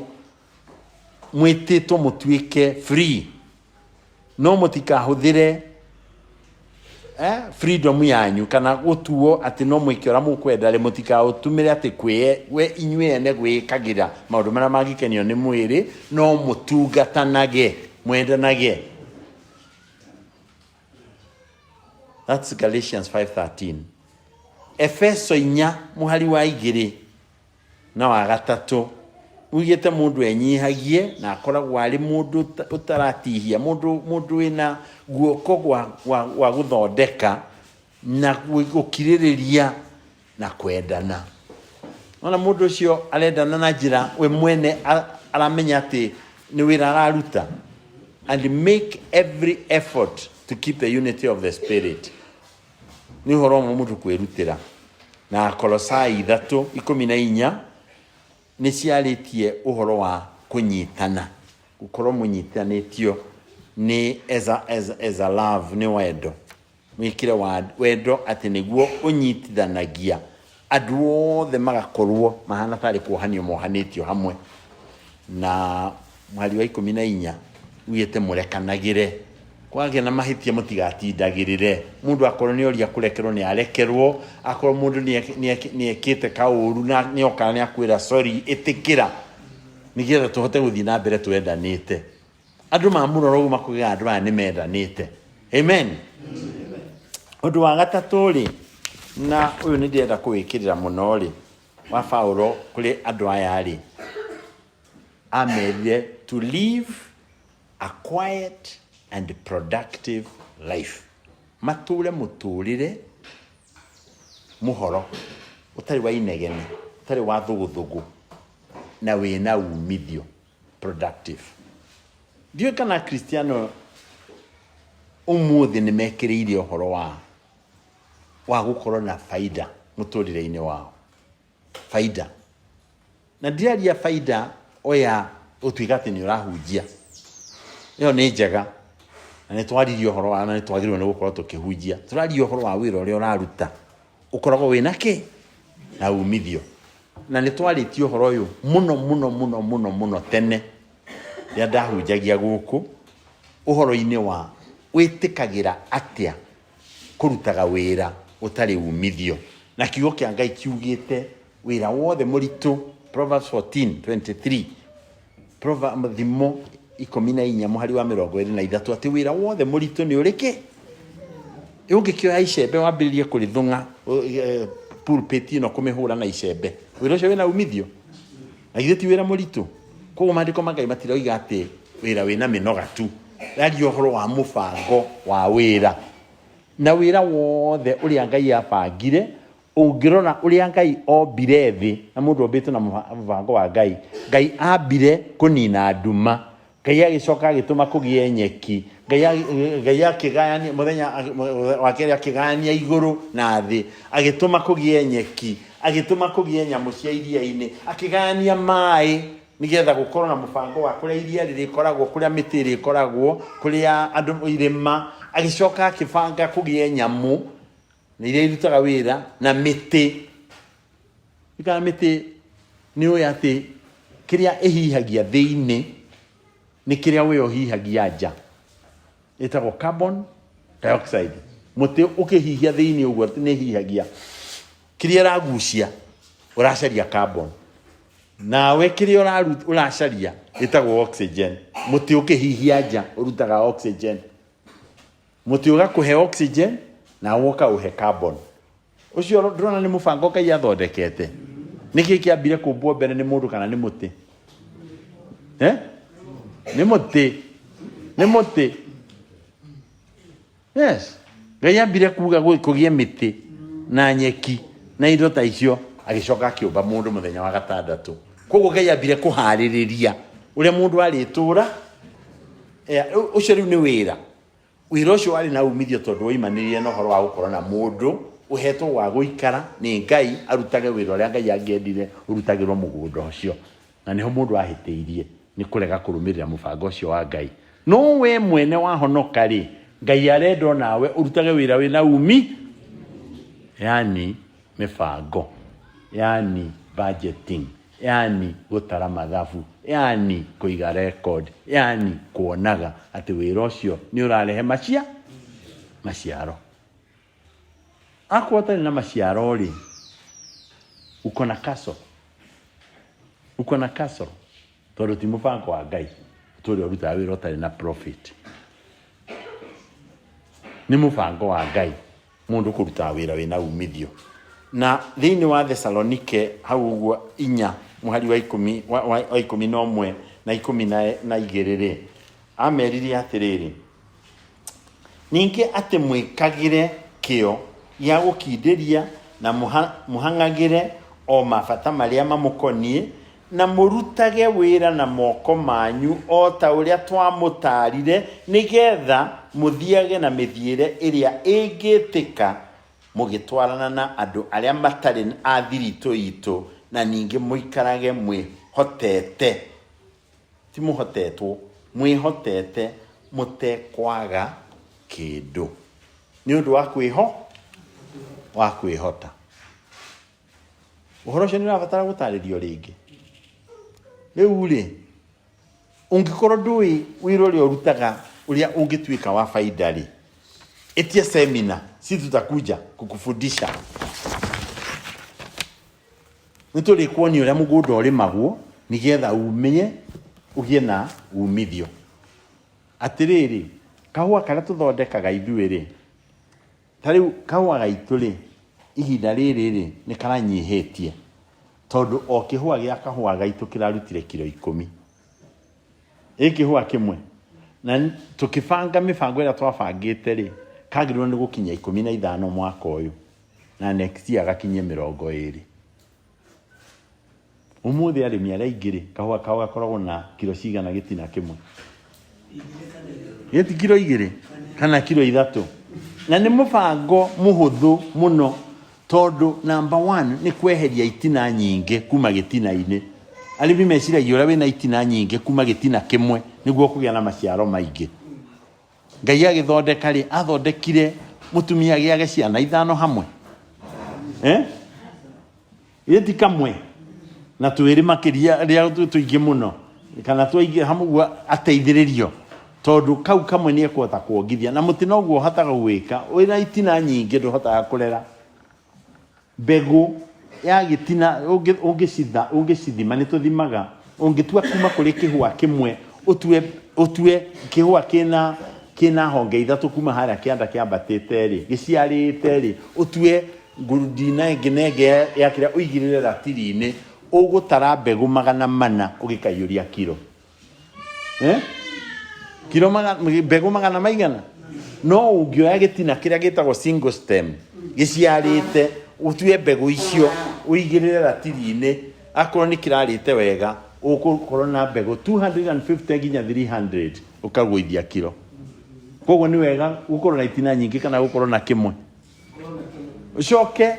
mwĩtĩtwo mũtuĩke free, no mũtikahũthĩre freedom yanyu kana gũtuo atĩ no mwĩke ũrĩa mũkwenda rĩ, mũtikaũtũmĩre atĩ we inyuĩ ene gwĩkagĩra maũndũ marĩa mangĩkenio nĩ mwĩrĩ, no mũtungatanage, mwendanage. That's Galatians 5:13. Efeso 4 mũhari wa 2 na wa 3 ugĩte mũndũ enyihagie na akoragwo arĩ mũndũ ũtaratihia, mũndũ wĩna guoko gwa gũthondeka na gũkirĩrĩria na kwendana. Ona mũndũ ũcio arendana na njĩra we mwene aramenya atĩ nĩ wĩra araruta. And make every effort to keep the unity of the spirit. Nĩ ũhoro ũmwe mũndũ kwĩrutĩra. Na Kolosai 3:14 nĩ ciarĩtie ũhoro wa kũnyitana, gũkorwo mũnyitanĩtio nĩ as a love, nĩ wendo, mwĩkĩre wa wendo atĩ nĩguo ũnyitithanagia andũ othe magakorwo mahana tarĩ kuohanio mohanĩtio hamwe. Na mũhari wa 14 ugĩte mũrekanagĩre, kwagĩa na mahĩtia mũtigatindagĩrĩre. Mũndũ akorwo nĩ oria kũrekerwo nĩ arekerwo, akorwo mũndũ nĩ ekĩte kaũru na nĩ oka nĩ akwĩra sorry, ĩtĩkĩra, nĩgetha tũhote gũthiĩ na mbere twendanĩte. Andũ mamũrora ũguo makugaga andũ aya nĩ mendanĩte. Amen. Ũndũ wa gatatũ rĩ, Na ũyũ nĩ ndĩrenda kũwĩkĩrĩra mũno rĩ, wa Paulo kũrĩ andũ aya rĩ, amerire to live a quiet and productive life. Matũre mũtũrĩre mũhoro, ũtarĩ wa inegene, ũtarĩ wa thũgũthũgũ, na wĩna umithio, productive. Ndiũĩ kana Akristiano ũmũthĩ nĩ mekĩrĩire ũhoro wa wa gũkorwo na baida mũtũrĩre-inĩ wao. Baida. Na ndiraria baida o ya gũtuĩka atĩ nĩ ũrahunjia. Ĩyo nĩ njega na nĩ twaririe ũhoro wa na nĩ twagĩrĩirwo nĩ gũkorwo tũkĩhunjia. Tũraria ũhoro wa wĩra ũrĩa ũraruta ũkoragwo wĩna kĩ? Na umithio. Na nĩ twarĩtie ũhoro ũyũ mũno mũno mũno mũno mũno tene rĩrĩa ndahunjagia gũkũ ũhoro-inĩ wa wĩtĩkagĩra atĩa kũrutaga wĩra ũtarĩ umithio. Na kiugo kĩa Ngai kiugĩte wĩra wothe mũritũ, Proverbs 14:23, Proverbs thimo 14 mũhari wa 23, atĩ wĩra wothe mũritũ nĩ ũrĩ kĩ? Ũngĩkĩoya icembe wambĩrĩrie kũrĩthũng'a pulpit ĩno kũmĩhũra na icembe, wĩra ũcio wĩna umithio? Na githĩ ti wĩra mũritũ? Koguo maandĩko ma Ngai matiroiga atĩ wĩra wĩna mĩnoga tu. Raria ũhoro wa mũbango wa wĩra. Na wĩra wothe ũrĩa Ngai abangire, ũngĩrora ũrĩa Ngai ombire thĩ, na mũndũ ombĩtwo na mũbango wa Ngai, Ngai ambire kũnina nduma, Ngai agĩcoka agĩtũma kũgĩe nyeki, Ngai akĩgayania mũthenya wa kerĩ akĩgayania igũrũ na thĩ, agĩtũma kũgĩe nyeki, agĩtũma kũgĩe nyamũ cia iria-inĩ, akĩgayania maĩ nĩgetha gũkorwo na mũbango wa kũrĩa iria rĩrĩkoragwo, kũrĩa mĩtĩ ĩrĩkoragwo, kũrĩa andũ irĩma, agĩcoka akĩbanga kũgĩe nyamũ na iria irutaga wĩra na mĩtĩ. Kana mĩtĩ nĩ ũĩ atĩ kĩrĩa ĩhihagia thĩinĩ nĩ kĩrĩa we ũhihagia nja, ĩtagwo carbon dioxide. Mũtĩ ũkĩhihia thĩinĩ ũguo nĩ ĩhihagia kĩrĩa ĩragucia, ũracaria carbon, nawe kĩrĩa ũracaria ĩtagwo oxygen. Mũtĩ ũkĩhihia nja ũrutaga oxygen, mũtĩ ũgakũhe oxygen nawe ũkaũhe carbon. Ũcio ndũrona nĩ mũbango Ngai athondekete? Nĩkĩ kĩambire kũmbwo mbere, nĩ mũndũ kana nĩ mũtĩ? Eh? Nĩ mũtĩ, nĩ mũtĩ. Yes, Ngai ambire kuga kũgĩe mĩtĩ na nyeki na indo ta icio, agĩcoka akĩũmba mũndũ mũthenya wa gatandatũ. Koguo Ngai ambire kũharĩrĩria ũrĩa mũndũ arĩtũra. Ũcio rĩu nĩ wĩra. Wĩra ũcio warĩ na umithio tondũ woimanĩrire na ũhoro wa gũkorwo na mũndũ ũhetwo gwa gũikara nĩ Ngai arutage wĩra ũrĩa Ngai angĩendire ũrutagĩrwo mũgũnda ũcio. Na nĩho mũndũ ahĩtĩirie, nĩ kũrega kũrũmĩrĩra mũbango ũcio wa Ngai. No we mwene wahonoka-rĩ, Ngai arenda o nawe ũrutage wĩra wĩna umi, yani mĩbango, yani budgeting, yani gũtara mathabu, yani kũiga record, yani kuonaga atĩ wĩra ũcio nĩ ũrarehe maciaro. Akorwo ũtarĩ na maciaro-rĩ, uko na kasoro, uko na kasoro, tondũ ti mũbango wa Ngai ũtũre ũrutaga wĩra ũtarĩ na profit. Nĩ mũbango wa Ngai mũndũ kũrutaga wĩra wĩna umithio. Na thĩinĩ wa Thesalonike hau ũguo 4 mũhari wa ikũmi, wa 11 na 12 rĩ, amerire atĩrĩrĩ, ningĩ atĩ mwĩkagĩre kĩyo gĩa gũkindĩria na mũhang'agĩre o mabata marĩa mamũkoniĩ, na mũrutage wĩra na moko manyu o ta ũrĩa twamũtaarire, nĩgetha mũthiage na mĩthiĩre ĩrĩa ĩngĩtĩka, mũgĩtwarana na andũ arĩa matarĩ a thiritũ itũ, na ningĩ mũikarage mwĩhotete, ti mũhotetwo, mwĩhotete mũtekwaga kĩndũ. Nĩ ũndũ wa wa kwĩhota. Ũhoro ũcio nĩ ũrabatara gũtarĩrio rĩngĩ? Rĩu rĩ, ũngĩkorwo ndũĩ wĩra ũrĩa ũrutaga ũrĩa ũngĩtuĩka wa baida rĩ, ĩtia semina, si tutakuja kukufundisha. Nĩ tũrĩkuonia ũrĩa mũgũnda ũrĩmagwo nĩgetha umenye ũgĩe na umithio. Atĩrĩrĩ, kahũa karĩa tũthondekaga ithuĩ rĩ, ta rĩu kahũa gaitũ rĩ, ihinda rĩrĩ rĩ nĩ karanyihĩtie tondũ o kĩhũa gĩa kahũa gaitũ kĩrarutire kiro 10 ĩ kĩhũa kĩmwe na tũkĩbanga mĩbango ĩrĩa twabangĩte rĩ kagĩrĩirwo nĩ gũkinya 15 mwaka ũyũ na next year gakinye 20. Ũmũthĩ arĩmi arĩa aingĩ rĩ kahũa kao gakoragwo na kiro cigana gĩtina kĩmwe? Gĩti kiro 2 kana kiro 3. Na nĩ mũbango mũhũthũ mũno tondũ number 1 nĩ kweheria itina nyingĩ kuma gĩtina-inĩ. Arĩmi meciragia ũrĩa wĩna itina nyingĩ kuma gĩtina kĩmwe nĩguo kũgĩa na maciaro maingĩ. Ngai agĩthondeka rĩ athondekire mũtumia agĩage ciana 5 hamwe Gĩti kamwe na twĩrĩ makĩria rĩa tũingĩ mũno kana twaingĩ hamwe ũguo ateithĩrĩrio tondũ kau kamwe nĩ ekũhota kuongithia na mũtĩ noguo ũhotaga gwĩka wĩna itina nyingĩ ndũhotaga kũrera mbegũ ya gĩtina ũngĩcithima nĩ tũthimaga ũngĩtua kuma kũrĩ kĩhũa kĩmwe ũtue kĩhũa kĩna honge 3 kuma harĩa kĩanda kĩambatĩte rĩ gĩciarĩte rĩ ũtue ngurundi na ĩngĩ na ĩngĩ ya kĩrĩa ũigĩrĩre ratiri-inĩ ũgũtara mbegũ 400 ũgĩkaiyũria kiro kiro mbegũ magana maigana no ũngĩoya gĩtina kĩrĩa gĩtagwo single stem gĩciarĩte ũtue mbegũ icio ũigĩrĩre ratiri-inĩ akorwo nĩ kĩrarĩte wega ũgũkorwo na mbegũ 250 nginya 300 ũkagũithia kiro. Koguo nĩ wega gũkorwo na itina nyingĩ kana gũkorwo na kĩmwe. Ũcoke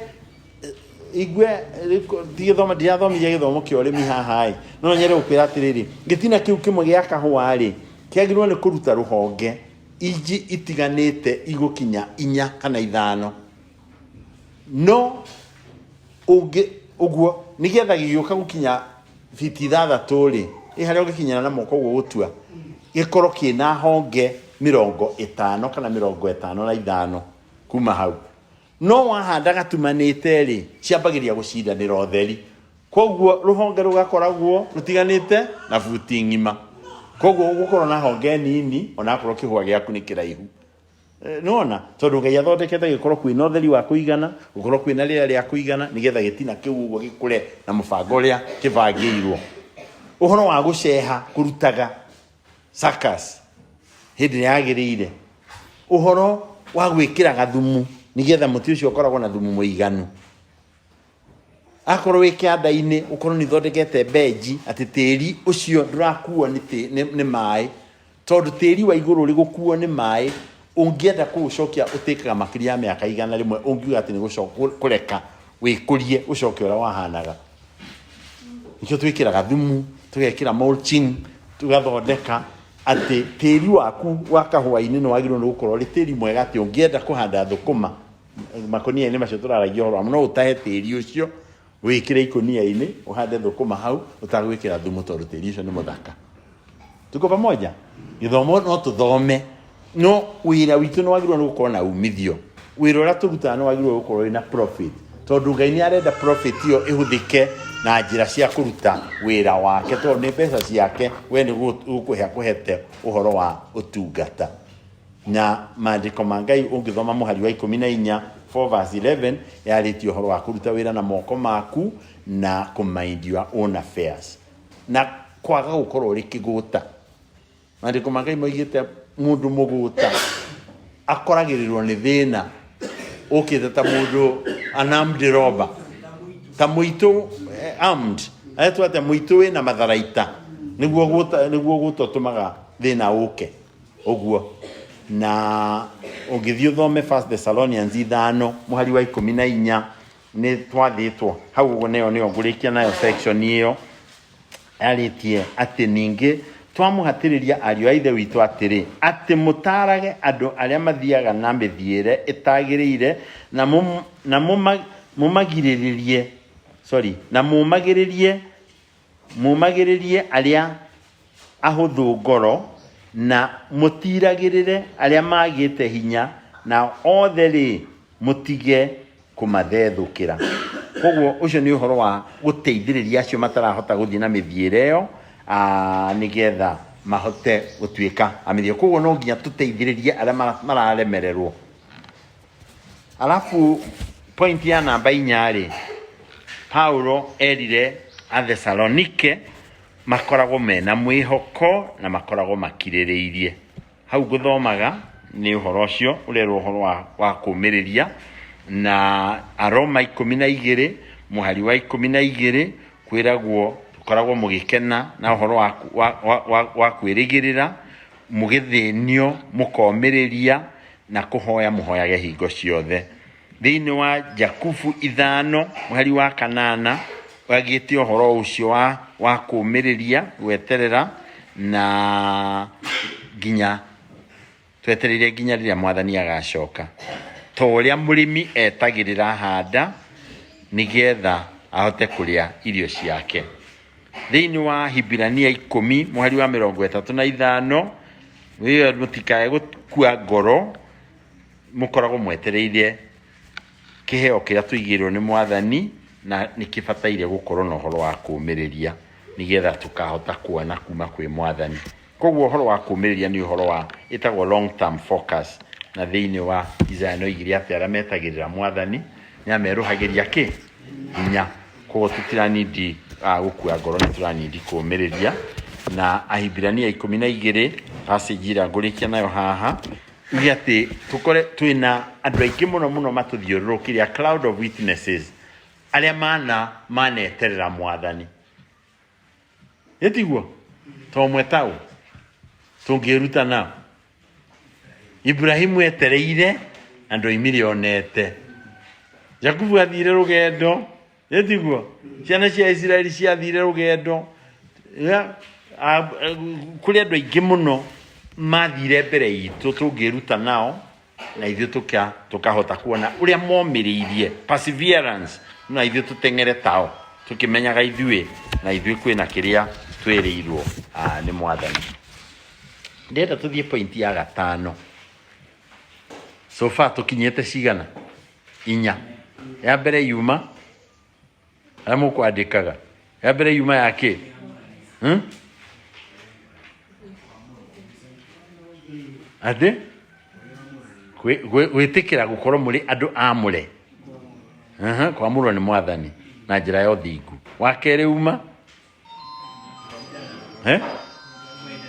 igue ndigĩthoma ndirathomithia gĩthomo kĩa ũrĩmi haha ĩ no nyende gũkwĩra atĩrĩrĩ gĩtina kĩu kĩmwe gĩa kahũa rĩ kĩagĩrĩirwo nĩ kũruta rũhonge inji itiganĩte igũkinya 4 kana 5 no ũngĩ ũguo nĩgetha gĩgĩũka gũkinya fiti 6 rĩ ĩ harĩa ũngĩkinyĩra na moko ũguo gũtua gĩkorwo kĩna honge 50 kana 55 kuma hau. No wahanda gatumanĩte rĩ ciambagĩria gũcindanĩra ũtheri koguo rũhonge rũgakoragwo rũtiganĩte na buti ng'ima koguo ũgũkorwo na honge nini onakorwo kĩhũa gĩaku nĩ kĩraihu. Nĩwona tondũ Ngai athondekete gĩkorwo kwĩna ũtheri wa kũigana gũkorwo kwĩna rĩera rĩa kũigana nĩgetha gĩtina kĩu ũguo gĩkũre na mũbango ũrĩa kĩbangĩirwo. Ũhoro wa gũceha kũrutaga suckers hĩndĩ ĩrĩa yagĩrĩire, ũhoro wa gwĩkĩra gathumu nĩgetha mũtĩ ũcio ũkoragwo na thumu mũiganu. Akorwo wĩ kĩanda-inĩ ũkorwo nĩ ũthondekete benji atĩ tĩri ũcio ndũrakuo nĩ maĩ tondũ tĩri wa igũrũ ũrĩ gũkuo nĩ maĩ ũngĩenda kũũcokia ũtĩkaga makĩria ya mĩaka 100 ũngiuga atĩ nĩ kũreka wĩkũrie ũcoke ũrĩa wahanaga. Nĩkĩo twĩkĩraga thumu tũgekĩra mulching tũgathondeka atĩ tĩri waku wa kahũa-inĩ nĩ wagĩrĩirwo nĩ gũkorwo ũrĩ tĩri mwega atĩ ũngĩenda kũhanda thũkũma makũnia-inĩ macio tũraragia ũhoro wamo no ũtahe tĩri ũcio wĩkĩre ikũnia-inĩ ũhande thũkũma hau ũtagwĩkĩra thumu tondũ tĩri ũcio nĩ mũthaka. Tuko pamoja? Gĩthomo no tũthome no wĩra witũ nĩ wagĩrĩirwo nĩ gũkorwo na umithio. Wĩra ũrĩa tũrutaga nĩ wagĩrĩirwo gũkorwo wĩna profit tondũ Ngai nĩ arenda profit ĩyo ĩhũthĩke na njĩra cia kũruta wĩra wake tondũ nĩ mbeca ciake we nĩ gũkũhe akũhete ũhoro wa ũtungata. Na maandĩko ma Ngai ũngĩthoma mũhari wa 14 4 verse 11 yarĩtie ũhoro wa kũruta wĩra na moko maku na kũ mind your own affairs na kwaga gũkorwo ũrĩ kĩgũta. Maandĩko ma Ngai moigĩte mũndũ mũgũta akoragĩrĩrwo nĩ thĩna ũkĩte ta mũndũ an armed robber ta mũitũ armed aretwo atĩa mũitũ wĩna matharaita nĩguo gũta nĩguo gũta ũtũmaga thĩna ũke ũguo. Na ũngĩthiĩ ũthome First Thessalonians 5 mũhari wa 14 nĩ twathĩtwo hau ũguo nĩyo nĩyo ngũrĩkia nayo section ĩyo yarĩtie atĩ ningĩ twamũhatĩrĩria ariũ a ithe witũ atĩrĩ atĩ mũtaarage andũ arĩa mathiaga na mĩthiĩre ĩtagĩrĩire na na mũmagirĩrĩrie sorry na mũmagĩrĩrie mũmagĩrĩrie arĩa ahũthũ ngoro na mũtiragĩrĩre arĩa magĩte hinya na othe rĩ mũtige kũmathethũkĩra. Koguo ũcio nĩ ũhoro wa gũteithĩrĩria acio matarahota gũthiĩ na mĩthiĩre ĩyo nĩgetha mahote gũtuĩka a mĩthiĩre. Koguo no nginya tũteithĩrĩrie arĩa mararemererwo. Alafu Point ya namba inya rĩ, Paulo erire Athesalonike makoragwo mena mwĩhoko na makoragwo makirĩrĩirie. Hau ngũthomaga nĩ ũhoro ũcio ũrerwo ũhoro wa kũmĩrĩria, na Aroma 12 mũhari wa 12 kwĩragwo tũkoragwo mũgĩkena na ũhoro wa kwĩrĩgĩrĩra, mũgĩthĩnio mũkomĩrĩria, na kũhoya mũhoyage hingo ciothe. Thĩinĩ wa Jakubu 5 mũhari wa 8 wagĩte ũhoro ũcio wa kũmĩrĩria, gweterera, na nginya twetereire nginya rĩrĩa mwathani agacoka, ta ũrĩa mũrĩmi etagĩrĩra handa nĩgetha ahote kũrĩa irio ciake. Thĩinĩ wa Hibirania 10 mũhari wa 35, wĩyo mũtikae gũkua ngoro, mũkoragwo mwetereire kĩheo kĩrĩa tũigĩirwo nĩ mwathani, na nĩ kĩbataire gũkorwo na ũhoro wa kũũmĩrĩria nĩgetha tũkahota kuona kuma kwĩ mwathani. Koguo ũhoro wa kũũmĩrĩria nĩ ũhoro wa ĩtagwo long term focus, na thĩinĩ wa Isaiah no oigire atĩ arĩa metagĩrĩra mwathani nĩ amerũhagĩria kĩ hinya. Koguo tũtiranindi gũkua ngoro, nĩ tũranindi kũũmĩrĩria. Na Ahibirania 12 passage ĩrĩa ngũrĩkia nayo haha, uge atĩ tũkore twĩna andũ aingĩ mũno mũno matũthiũrũrũkĩria, a cloud of witnesses, arĩa maneterera mwathani. Ĩtiguo to ũmwe taũ tũngĩruta nao. Ibrahimu etereire na ndoimire onete. Jakubu athire rũgendo, ĩtiguo ciana cia Isiraeli ciathire rũgendo. Kũrĩ andũ aingĩ mũno mathire mbere itũ tũngĩruta nao, na ithuĩ tũkahota kuona ũrĩa momĩrĩirie, perseverance, na ithuĩ tũteng'ere tao tũkĩmenyaga ithuĩ na ithuĩ kwĩna kĩrĩa twĩrĩirwo nĩ mwathani. Ndĩrenda tũthiĩ point ya gatano. So far tũkinyĩte cigana? 4. Ya mbere yuma arĩa mũkwandĩkaga, ya mbere yuma ya kĩ? Atĩ gwĩtĩkĩra gũkorwo mũrĩ andũ amũre. Kwamũrwo nĩ mwathani na njĩra ya ũthingu. Wa kerĩ uma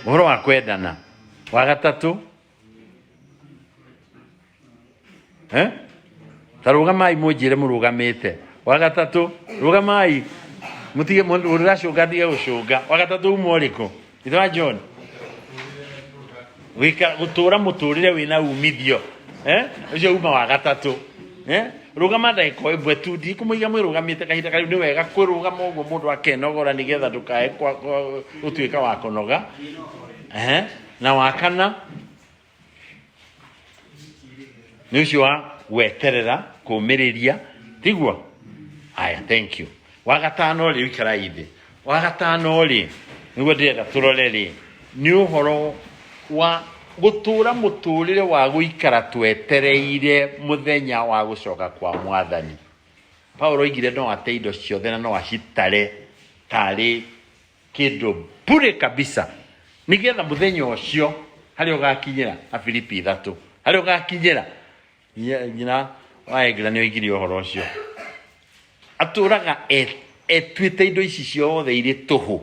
ũhoro wa kwendana. Wa gatatũ Ta rũgamai mũnjĩre mũrũgamĩte. Wa gatatũ rũgamai mũtige mũracũnga ndige gũcũnga. Wa gatatũ uma ũrĩkũ? Ithe wa John. Gwĩka gũtũra mũtũrĩre wĩna umithio. Ũcio uma wa gatatũ. Rũgama ndagĩka o ĩmwe tu, ndikũmũiga mwĩrũgamĩte kahinda karĩu. Nĩ wega kwĩrũgama ũguo mũndũ akenogora nĩgetha ndũkae gũtuĩka wa kũnoga. Na wa kana nĩ ũcio wa gweterera kũmĩrĩria, tiguo? Aya, thank you. Wa gatano rĩ, ũikarai thĩ. Wa gatano rĩ, nĩguo ndĩrenda tũrore rĩ, nĩ ũhoro wa gũtũra mũtũrĩre wa gũikara twetereire mũthenya wa gũcoka kwa mwathani. Paulo oigire no ate indo ciothe na no acitare tarĩ kĩndũ bure kabisa, nĩgetha mũthenya ũcio harĩa ũgakinyĩra. Afilipi 3 harĩa ũgakinyĩra. Nyina wa Egla nĩ oigire ũhoro ũcio, atũraga etuĩte indo ici ciothe irĩ tũhũ,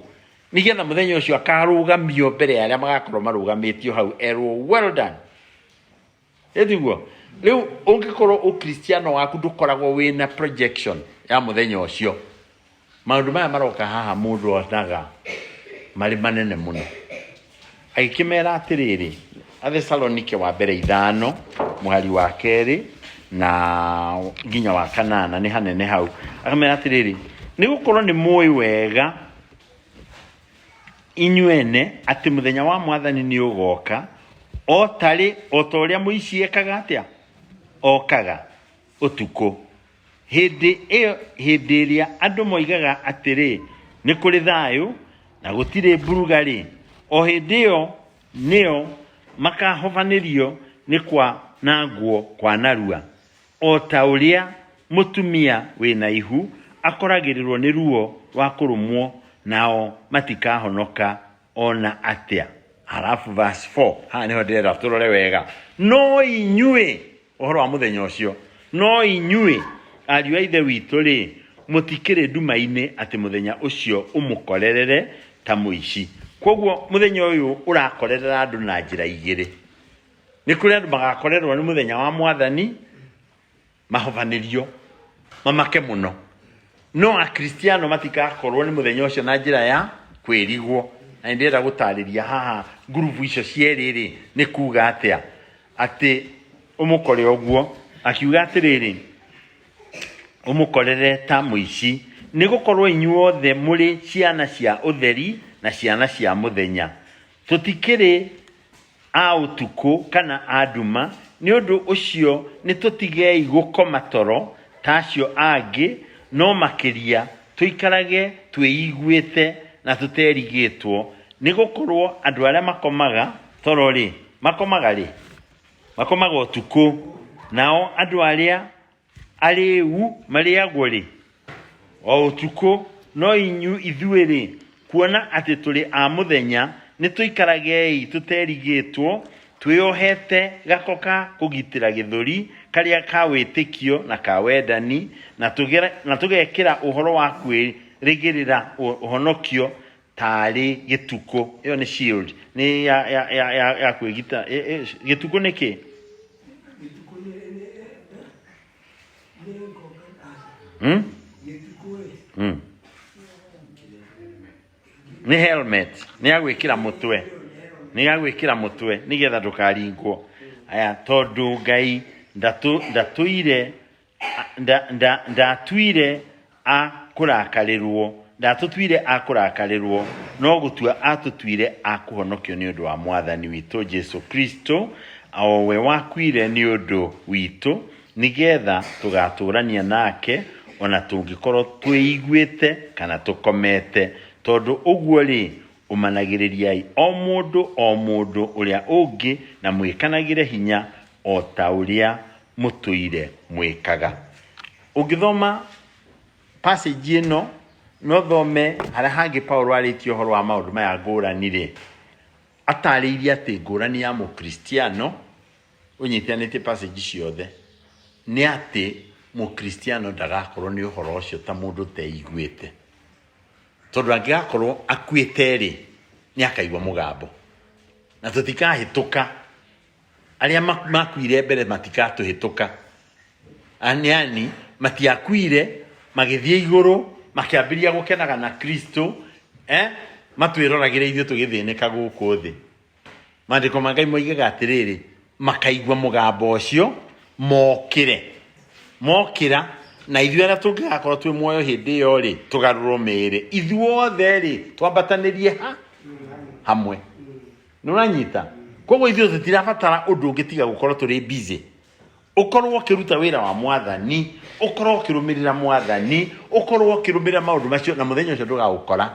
nĩgetha mũthenya ũcio akarũgamio mbere ya arĩa magakorwo marũgamĩtio hau, erwo well done. Ĩtiguo rĩu ũngĩkorwo ũkristiano waku ndũkoragwo wĩna projection ya mũthenya ũcio, maũndũ maya maroka haha mũndũ onaga marĩ manene mũno. Agĩkĩmera atĩrĩrĩ, Athesalonike wa mbere 5 mũhari wa 2 na nginya wa 8, nĩ hanene hau. Akamera atĩrĩrĩ, nĩ gũkorwo nĩ mũĩ wega inyuene atĩ mũthenya wa mwathani nĩ ũgoka o tarĩ o ta ũrĩa mũici ekaga atĩa, okaga ũtukũ. Hĩndĩ ĩyo, hĩndĩ ĩrĩa andũ moigaga atĩrĩ, nĩ kũrĩ thayũ na gũtirĩ mburuga-rĩ, o hĩndĩ ĩyo nĩyo makahobanĩrio nĩ kwanangwo kwa narua, o ta ũrĩa mũtumia wĩna ihu akoragĩrĩrwo nĩ ruo rwa kũrũmwo, nao matikahonoka ona atĩa. Halafu verse 4, haha nĩho ndĩrenda tũrore wega. No inyuĩ, ũhoro wa mũthenya ũcio, no inyuĩ Ariũ a Ithe witũ-rĩ, mũtikĩrĩ nduma-inĩ atĩ mũthenya ũcio ũmũkorerere ta mũici. Kwoguo mũthenya ũyũ ũrakorerera andũ na njĩra igĩrĩ. Nĩ kũrĩ andũ magakorererwo nĩ mũthenya wa Mwathani, mahobanĩrio, mamake mũno. No Akristiano matigakorwo nĩ mũthenya ũcio na njĩra ya kwĩrigwo. Na nĩ ndĩrenda gũtarĩria haha ngurubu icio cierĩ-rĩ, nĩ kuga atĩa. Atĩ ũmũkore ũguo, akiuga atĩrĩrĩ, ũmũkorere ta mũici, nĩ gũkorwo inyuothe mũrĩ ciana cia ũtheri na ciana cia mũthenya. Tũtikĩrĩ a ũtukũ kana a nduma, nĩ ũndũ ũcio nĩtũtigei gũkoma toro ta acio angĩ, no makĩria tũikarage twĩiguĩte na tũterigĩtwo, nĩ gũkorwo andũ arĩa makomaga toro-rĩ, makomaga rĩ? Makomaga ũtukũ, nao andũ arĩa arĩĩu marĩagwo rĩ? O ũtukũ. No ithuĩ-rĩ, kuona atĩ tũrĩ a mũthenya, nĩtũikaragei tũterigĩtwo, twĩohete gako ka kũgitĩra gĩthũri karĩa ka wĩtĩkio na ka wendani, na tũgekĩra ũhoro wa kwĩrĩgĩrĩra ũhonokio tarĩ gĩtukũ. Ĩyo nĩ shield, nĩ ya, ya, ya, ya, ya kwĩgita. Gĩtukũ nĩ kĩ? Gĩtukũ nĩ nĩ nĩ ngoka aca. Hmm? Gĩtukũ ĩ. Nĩ helmet, nĩ ya gwĩkĩra mũtwe, nĩ ya gwĩkĩra mũtwe nĩgetha ndũkaringwo. Aya, tondũ Ngai ndatũire Ndatuire a kũrakarĩrwo, ndatũtuire a kũrakarĩrwo, no gũtua aatũtuire a kũhonokio nĩ ũndũ wa Mwathani witũ Jesu Kristo, o we wakuire nĩ ũndũ witũ, nĩ getha tũgatũũrania nake, o na tũngĩkorũo twĩiguĩte kana tũkomete. Tondũ ũguo-rĩ, ũmanagĩrĩriai o mũndũ o mũndũ ũrĩa ũngĩ, na mwĩkanagĩre hinya o ta ũrĩa mũtũire mwĩkaga. Ũngĩthoma passage ĩno na ũthome harĩa hangĩ Paulo arĩtie ũhoro wa maũndũ maya ngũrani rĩ, atarĩirie atĩ ngũrani ya Mũkristiano ũnyitithanĩtie passage ciothe nĩ atĩ Mũkristiano ndagakorwo nĩ ũhoro ũcio ta mũndũ ũteiguĩte. Tondũ angĩgakorwo akuĩte rĩ, nĩ akaigua mũgambo na tũtikahĩtũka. Arĩa makuire mbere matikatũhĩtũka. Yani matiakuire magĩthiĩ igũrũ makĩambĩrĩria gũkenaga na Kristo, eh? Matwĩroragĩra ithuĩ tũgĩthĩnĩka gũkũ thĩ. Maandĩko ma Ngai moigaga atĩrĩrĩ, makaigua mũgambo ũcio mokĩre. Mokĩra na ithuĩ arĩa tũngĩgakorwo twĩ muoyo hĩndĩ ĩyo rĩ, tũgarũrwo mĩĩrĩ ithuothe rĩ, twambatanĩrie ha hamwe. Nĩ ũranyita? Koguo ithuĩ tũtirabatara ũndũ ũngĩ tiga gũkorwo tũrĩ busy. Ũkorwo ũkĩruta wĩra wa Mwathani, ũkorwo ũkĩrũmĩrĩra Mwathani, ũkorwo ũkĩrũmĩrĩra maũndũ macio, na mũthenya ũcio ndũgaũkora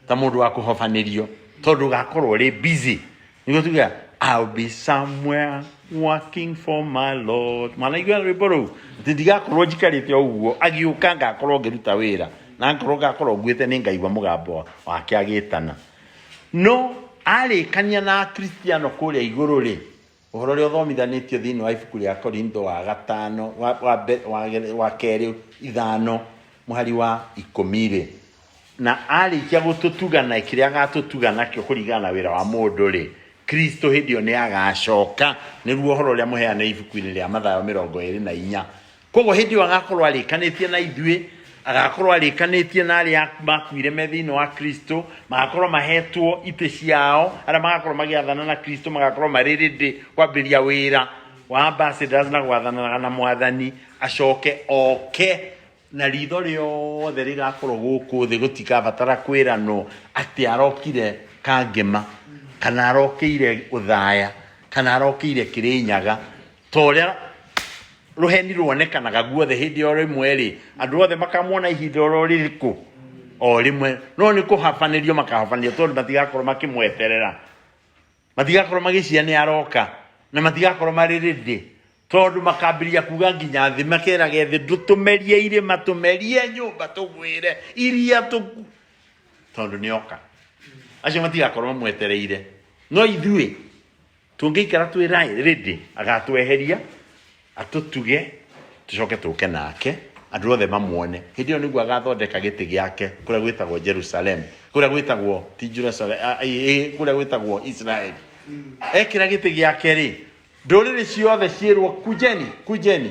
ta mũndũ wa kũhobanĩrio, tondũ ũgakorwo ũrĩ busy. Nĩguo tugaga, I'll be somewhere working for my Lord. Mwanaigua rwĩmbo rũu? Atĩ ndigakorwo njikarĩte o ũguo, agĩũka ngakorwo ngĩruta wĩra, na ngorwo ngakorwo nguĩte nĩ ngaigua mũgambo wake agĩtana. No arĩkania na Akristiano kũrĩa igũrũ rĩ, ũhoro ũrĩa ũthomithanĩtio thĩinĩ wa ibuku rĩa Korintho wa gatano, wa, wa, wa, wa kerĩ ithano mũhari wa ikũmi rĩ, na arĩkia gũtũtuga na kĩrĩa agatũtuga nakĩo kũringana na wĩra wa mũndũ rĩ, Kristo hĩndĩ ĩyo nĩ agacoka. Nĩguo ũhoro ũrĩa mũheane ibuku-inĩ rĩa Mathayo 24. Koguo hĩndĩ ĩyo agakorwo arĩkanĩtie na ithuĩ, agakorwo arĩkanĩtie na arĩa makuire me thĩinĩ wa Kristo, magakorwo mahetwo itĩ ciao, arĩa magakorwo magĩathana na Kristo magakorwo marĩ ready kwambĩrĩria wĩra wa ambassadors na gwathanaga na Mwathani, acoke oke na ritho rĩothe rĩgakorwo gũkũ thĩ gũtikabatara kwĩranwo atĩ arokire Kangema kana arokĩire Ũthaya kana arokĩire Kĩrĩnyaga, ta ũrĩa rũheni ruonekanaga guothe hĩndĩ o rĩmwe rĩ, andũ othe makamuona ihinda oro rĩrĩkũ? O rĩmwe. No nĩ kũhabanĩrio makahabanĩrio tondũ matigakorwo makĩmweterera, matigakorwo magĩciria nĩ aroka, na matigakorwo marĩ ready, tondũ makambĩrĩria kuga nginya thĩ, makerage thĩ, ndũtũmerie irĩma, tũmerie nyũmba, tũgwĩre iria, tondũ nĩ oka. Acio matigakorwo mamwetereire. No ithuĩ tũngĩikara twĩ ready, agatweheria atũtuge. Tũcoke tũke nake, andũ othe mamuone. Hĩndĩ ĩyo nĩguo agathondeka gĩtĩ gĩake kũrĩa gwĩtagwo Jerusalem, kũrĩa gwĩtagwo ti Jerusalem, kũrĩa gwĩtagwo Israeli. Ekĩra gĩtĩ gĩake rĩ, ndũrĩrĩ ciothe ciĩrwo kujeni, kujeni,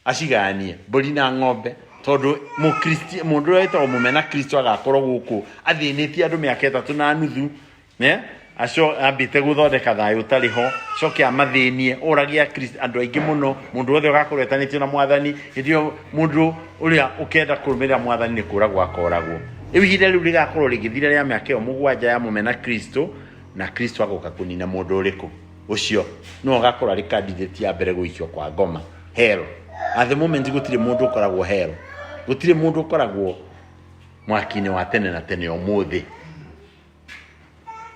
acigayanie mbũri na ng'ombe, tondũ mũkristi, mũndũ ũrĩa wĩtagwo mũmena Kristo agakorwo gũkũ athĩnĩtie andũ mĩaka ĩtatũ na nuthu, ne aco ambĩte gũthondeka thayũ ũtarĩ ho, coke amathĩnie, orage Akristo andũ aingĩ mũno. Mũndũ wothe ũgakorwo etanĩtio na mwathani, hĩndĩ ĩyo mũndũ ũrĩa ũkenda kũrũmĩrĩra mwathani nĩ kũragwo akoragwo. Rĩu ihinda rĩu rĩgakorwo rĩgĩthira rĩa mĩaka ĩyo mũgwanja ya mũmena Kristo, na Kristo agoka kũnina mũndũ ũrĩkũ ũcio no ũgakorwo arĩ candidate ya mbere gũikio kwa ngoma hell. At the moment gũtirĩ mũndũ ũkoragwo hell, gũtirĩ mũndũ ũkoragwo mwaki-inĩ wa tene na tene. Ũmũthĩ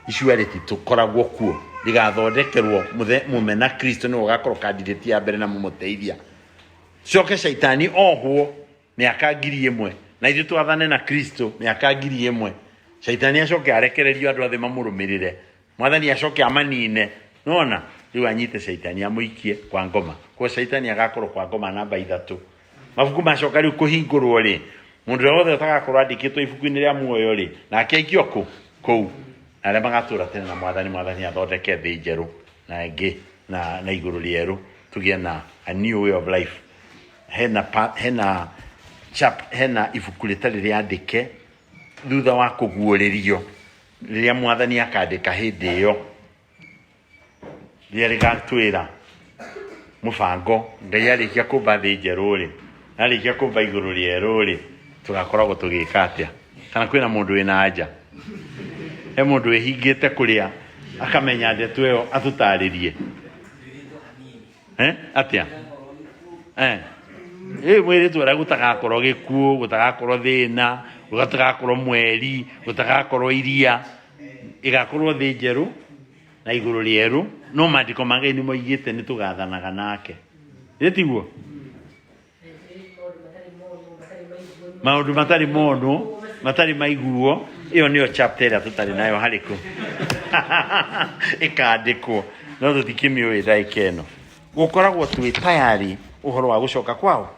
icua rĩtitũkoragwo kuo, rĩgathondekerwo mũmena Kristo, nĩwe ũgakorwo candidate ya mbere na mũmũteithia. Coke caitani ohwo mĩaka 1000, na ithuĩ twathane na Kristo mĩaka 1000. Caitani acoke arekererio, andũ othe mamũrũmĩrĩre, mwathani acoke amanine. Nona rĩu anyite caitani amũikie kwa ngoma. Kwa caitani agakorwo kwa ngoma namba ithatũ. Mabuku macoka rĩu kũhingũrwo rĩ, mũndũ ũrĩa wothe ũtagakorwo andĩkĩtwo ibuku-inĩ rĩa muoyo rĩ, nake aikio kũ kũu, na arĩa magatũra tene na mwathani, mwathani athondeke thĩ njerũ na ĩngĩ na igũrũ rĩerũ, tũgĩe na a new way of life. Hena pa, hena chap, hena ibuku rĩtarĩ rĩandĩke thutha wa kũguũrĩrio, rĩrĩa mwathani akandĩka hĩndĩ ĩyo, rĩrĩa rĩgatwĩra mũbango. Ngai arĩkia kũmba thĩ njerũ rĩ, arĩkia kũmba igũrũ rĩerũ rĩ, tũgakoragwo tũgĩka atĩa? Kana kwĩna mũndũ wĩna anja? He mũndũ wĩhingĩte kũrĩa akamenya ndeto ĩyo atũtarĩrie? Atĩa? Mwĩrĩtwo ũrĩa gũtagakorwo gĩkuũ, gũtagakorwo thĩna, gũtagakorwo mweri, gũtagakorwo iria, ĩgakorwo thĩ njerũ na igũrũ rĩerũ. No maandĩko ma Ngai nĩ moigĩte nĩ tũgathanaga nake, ĩ tiguo? Maũndũ matarĩ monwo, matarĩ maiguo, ĩyo nĩyo chapter ĩrĩa tũtarĩ nayo harĩkũ ĩkandĩkwo, no tũtikĩmĩũĩ ndagĩka ĩno. Gũkoragwo twĩ tayari ũhoro wa gũcoka kwao,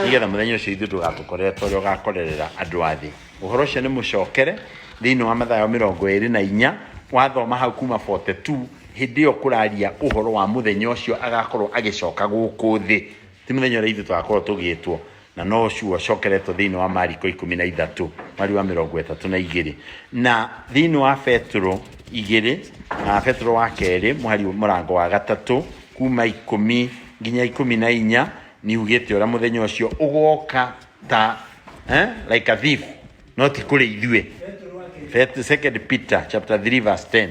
nĩgetha mũthenya ũcio ithuĩ ndũgatũkorere ta ũrĩa ũgakorerera andũ a thĩ. Ũhoro ũcio nĩ mũcokere thĩinĩ wa Mathayo 24, wathoma hau kuma 42, hĩndĩ ĩyo kũraria ũhoro wa mũthenya ũcio agakorwo agĩcoka gũkũ thĩ, ti mũthenya ũrĩa ithuĩ tũgakorwo tũgĩtwo. Na no ũcio ũcokeretwo thĩinĩ wa Mariko 13 mweri wa 32, na thĩinĩ wa Petero igĩrĩ na Petero wa kerĩ mũhari mũrango wa gatatũ kuma 10 nginya 14, nĩ ugĩte ũrĩa mũthenya ũcio ũgoka ta like a thief, no ti kũrĩ ithuĩ. Second Peter chapter 3 verse 10.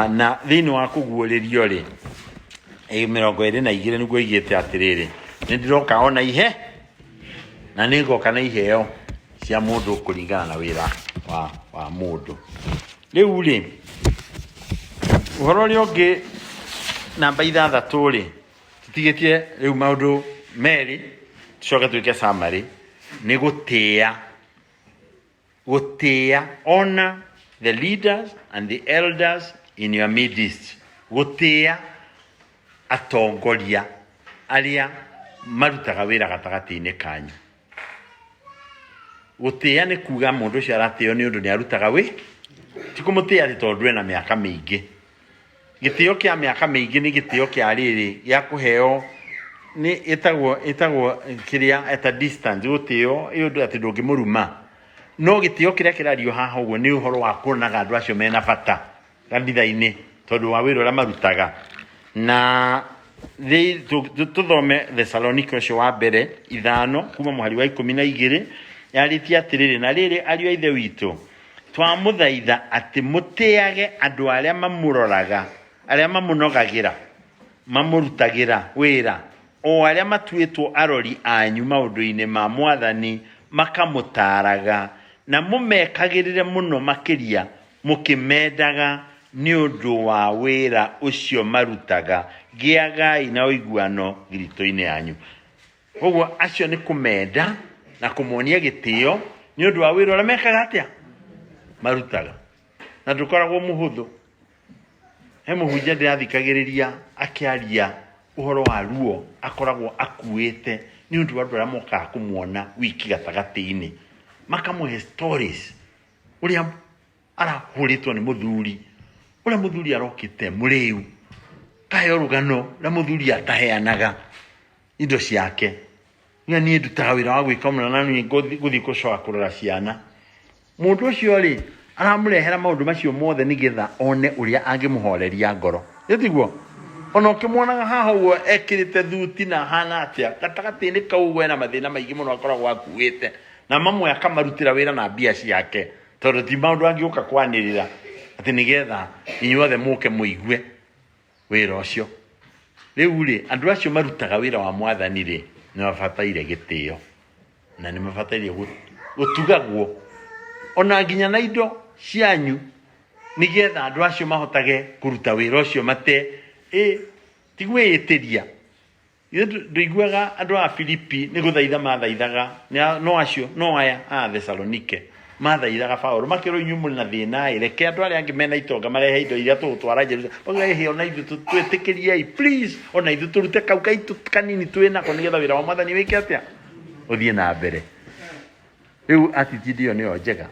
Na thĩinĩ wa kũguũrĩrio rĩ, 22, nĩguo igĩte atĩrĩrĩ, nĩ ndĩroka ona ihe na nĩ ngoka na iheo cia mũndũ kũringana na wĩra wa mũndũ. Rĩu rĩ, ũhoro ũrĩa ũngĩ namba ithathatũ rĩ, tũtigĩtie rĩu maũndũ merĩ tũcoke twĩke summary, nĩ gũtĩĩa. Gũtĩĩa, honor the leaders and the elders in your midst. Gũtĩĩa atongoria arĩa marutaga wĩra gatagatĩ-inĩ kanyu. Gũtĩĩa nĩ kuga mũndũ ũcio aratĩo nĩ ũndũ nĩ arutaga wĩ, ti kũmũtĩĩa atĩ tondũ ena mĩaka mĩingĩ. Gĩtĩo kĩa mĩaka mĩingĩ nĩ gĩtĩo kĩa rĩrĩ gĩa kũheo, nĩ ĩtagwo kĩrĩa at a distance, gũtĩo ĩ ũndũ atĩ ndũngĩmũruma. No gĩtĩo kĩrĩa kĩrario haha ũguo nĩ ũhoro wa kuonaga andũ acio mena bata kanitha-inĩ tondũ wa wĩra ũrĩa marutaga. Na tũthome Thessalonike ũcio wa mbere 5 kuma mũhari wa 12, yarĩtie atĩrĩrĩ, na rĩrĩ ariũ a Ithe witũ, twamũthaitha atĩ mũtĩage andũ arĩa mamũroraga, arĩa mamũnogagĩra, mamũrutagĩra wĩra, o arĩa matuĩtwo arori anyu maũndũ-inĩ ma mwathani, makamũtaaraga, na mũmekagĩrĩre mũno makĩria mũkĩmendaga nĩ ũndũ wa wĩra ũcio marutaga. Gĩagai na ũiguano thiritũ-inĩ yanyu. Koguo acio nĩ kũmenda na kũmonia gĩtĩo nĩ ũndũ wa wĩra ũrĩa mekaga atĩa, marutaga. Na ndũkoragwo mũhũthũ. He mũhunjia ndĩrathikagĩrĩria akĩaria Ũhoro wa ruo akoragwo akuĩte nĩ ũndũ wa andũ arĩa mokaga kũmuona wiki gatagatĩ-inĩ, makamũhe stories ũrĩa arahũrĩtwo nĩ mũthuri, ũrĩa mũthuri arokĩte mũrĩu, kaheo rũgano ũrĩa mũthuri ataheanaga indo ciake. Niĩ niĩ ndutaga wĩra wa gwĩka mũno na niĩ ngũthiĩ gũcoka kũrora ciana. Mũndũ ũcio rĩ, aramũrehera maũndũ macio mothe nĩgetha one ũrĩa angĩmũhoreria ngoro. Ĩ tiguo? Ona ũkĩmuonaga haha ũguo ekĩrĩte thuti na ahana atĩa, gatagatĩ-inĩ kau ũguo ena mathĩna maingĩ mũno akoragwo akuĩte, na mamwe akamarutĩra wĩra na mbia ciake, tondũ ti maũndũ angĩũka kwanĩrĩra atĩ nĩgetha inyuothe mũke mũigue wĩra ũcio. Rĩu rĩ, andũ acio marutaga wĩra wa mwathani rĩ, nĩ mabataire gĩtĩo na nĩ mabataire gũtugagwo ona nginya na indo cianyu, nĩgetha andũ acio mahotage kũruta wĩra ũcio mate, ĩ, ti gwĩĩtĩria. Ithe ndũiguaga andũ a Filipi nĩ gũthaitha mathaithaga, no acio, no aya a Thesalonike mathaithaga Paulo, makerwo inyuĩ mũrĩ na thĩna ĩ, reke andũ arĩa angĩ mena itonga marehe indo iria tũgũtwara Jerusalem. Bauga ĩhĩ, ona ithuĩ twĩtĩkĩriei please, ona ithuĩ tũrute kau gaitũ kanini twĩ nako nĩgetha wĩra wa mwathani wĩke atĩa, ũthiĩ na mbere. Rĩu attitude ĩyo nĩyo njega,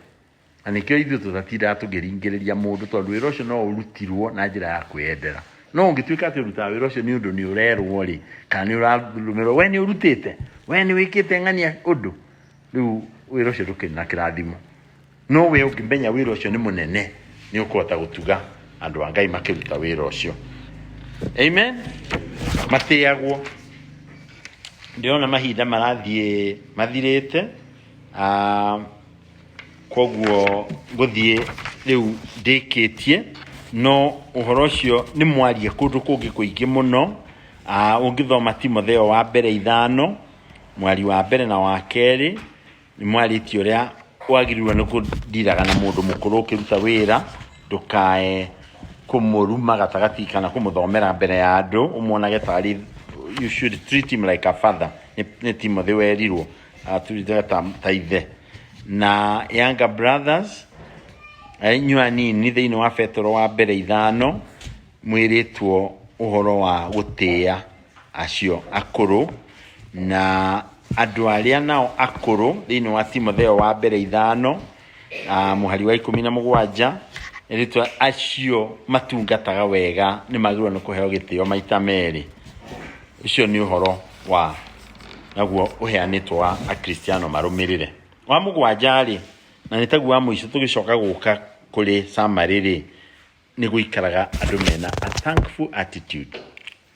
na nĩkĩo ithuĩ tũtatindaga tũkĩringĩrĩria mũndũ, tondũ wĩra ũcio no ũrutirwo na njĩra ya kwĩyendera. No ũngĩtuĩka atĩ ũrutaga wĩra ũcio nĩ ũndũ nĩ ũrerwo rĩ, kana nĩ ũrarũmĩrwo, we nĩ ũrutĩte, we nĩ wĩkĩte ng'ania ũndũ, rĩu wĩra ũcio ndũkĩrĩ na kĩrathimo. No we ũngĩmenya wĩra ũcio nĩ mũnene, nĩ ũkũhota gũtuga andũ a Ngai makĩruta wĩra ũcio. Amen. Matĩagwo. Ndĩrona mahinda marathiĩ mathirĩte. Koguo ngũthiĩ rĩu ndĩkĩtie, no ũhoro ũcio nĩ mwarie kũndũ kũngĩ kũingĩ mũno. Ũngĩthoma Timotheo wa mbere 5, mwari wa mbere na wa kerĩ, nĩ mwarĩtie ũrĩa wagĩrĩirwo nĩ kũndiraga na mũndũ mũkũrũ ũkĩruta wĩra, ndũkae kũmũruma gatagatĩ kana kũmũthomera mbere ya andũ, ũmuonage tarĩ, you should treat him like a father. Nĩ Timothy werirwo atwĩte ta ithe. Na Younger Brothers, inyuĩ anini thĩinĩ wa Petero wa mbere 5, mwĩrĩtwo ũhoro wa gũtĩĩa acio akũrũ, na andũ arĩa nao akũrũ thĩinĩ wa Timotheo wa mbere 5, mũhari wa 17, ĩrĩtwo acio matungataga wega nĩ magĩrĩirwo nĩ kũheo gĩtĩo maita merĩ. Ũcio nĩ ũhoro wa naguo ũheanĩtwo wa Akristiano marũmĩrĩre. Wa mũgwanja rĩ, na nĩ taguo wa mũico tũgĩcoka gũka kũrĩ summary rĩ, nĩ gũikaraga andũ mena a thankful attitude,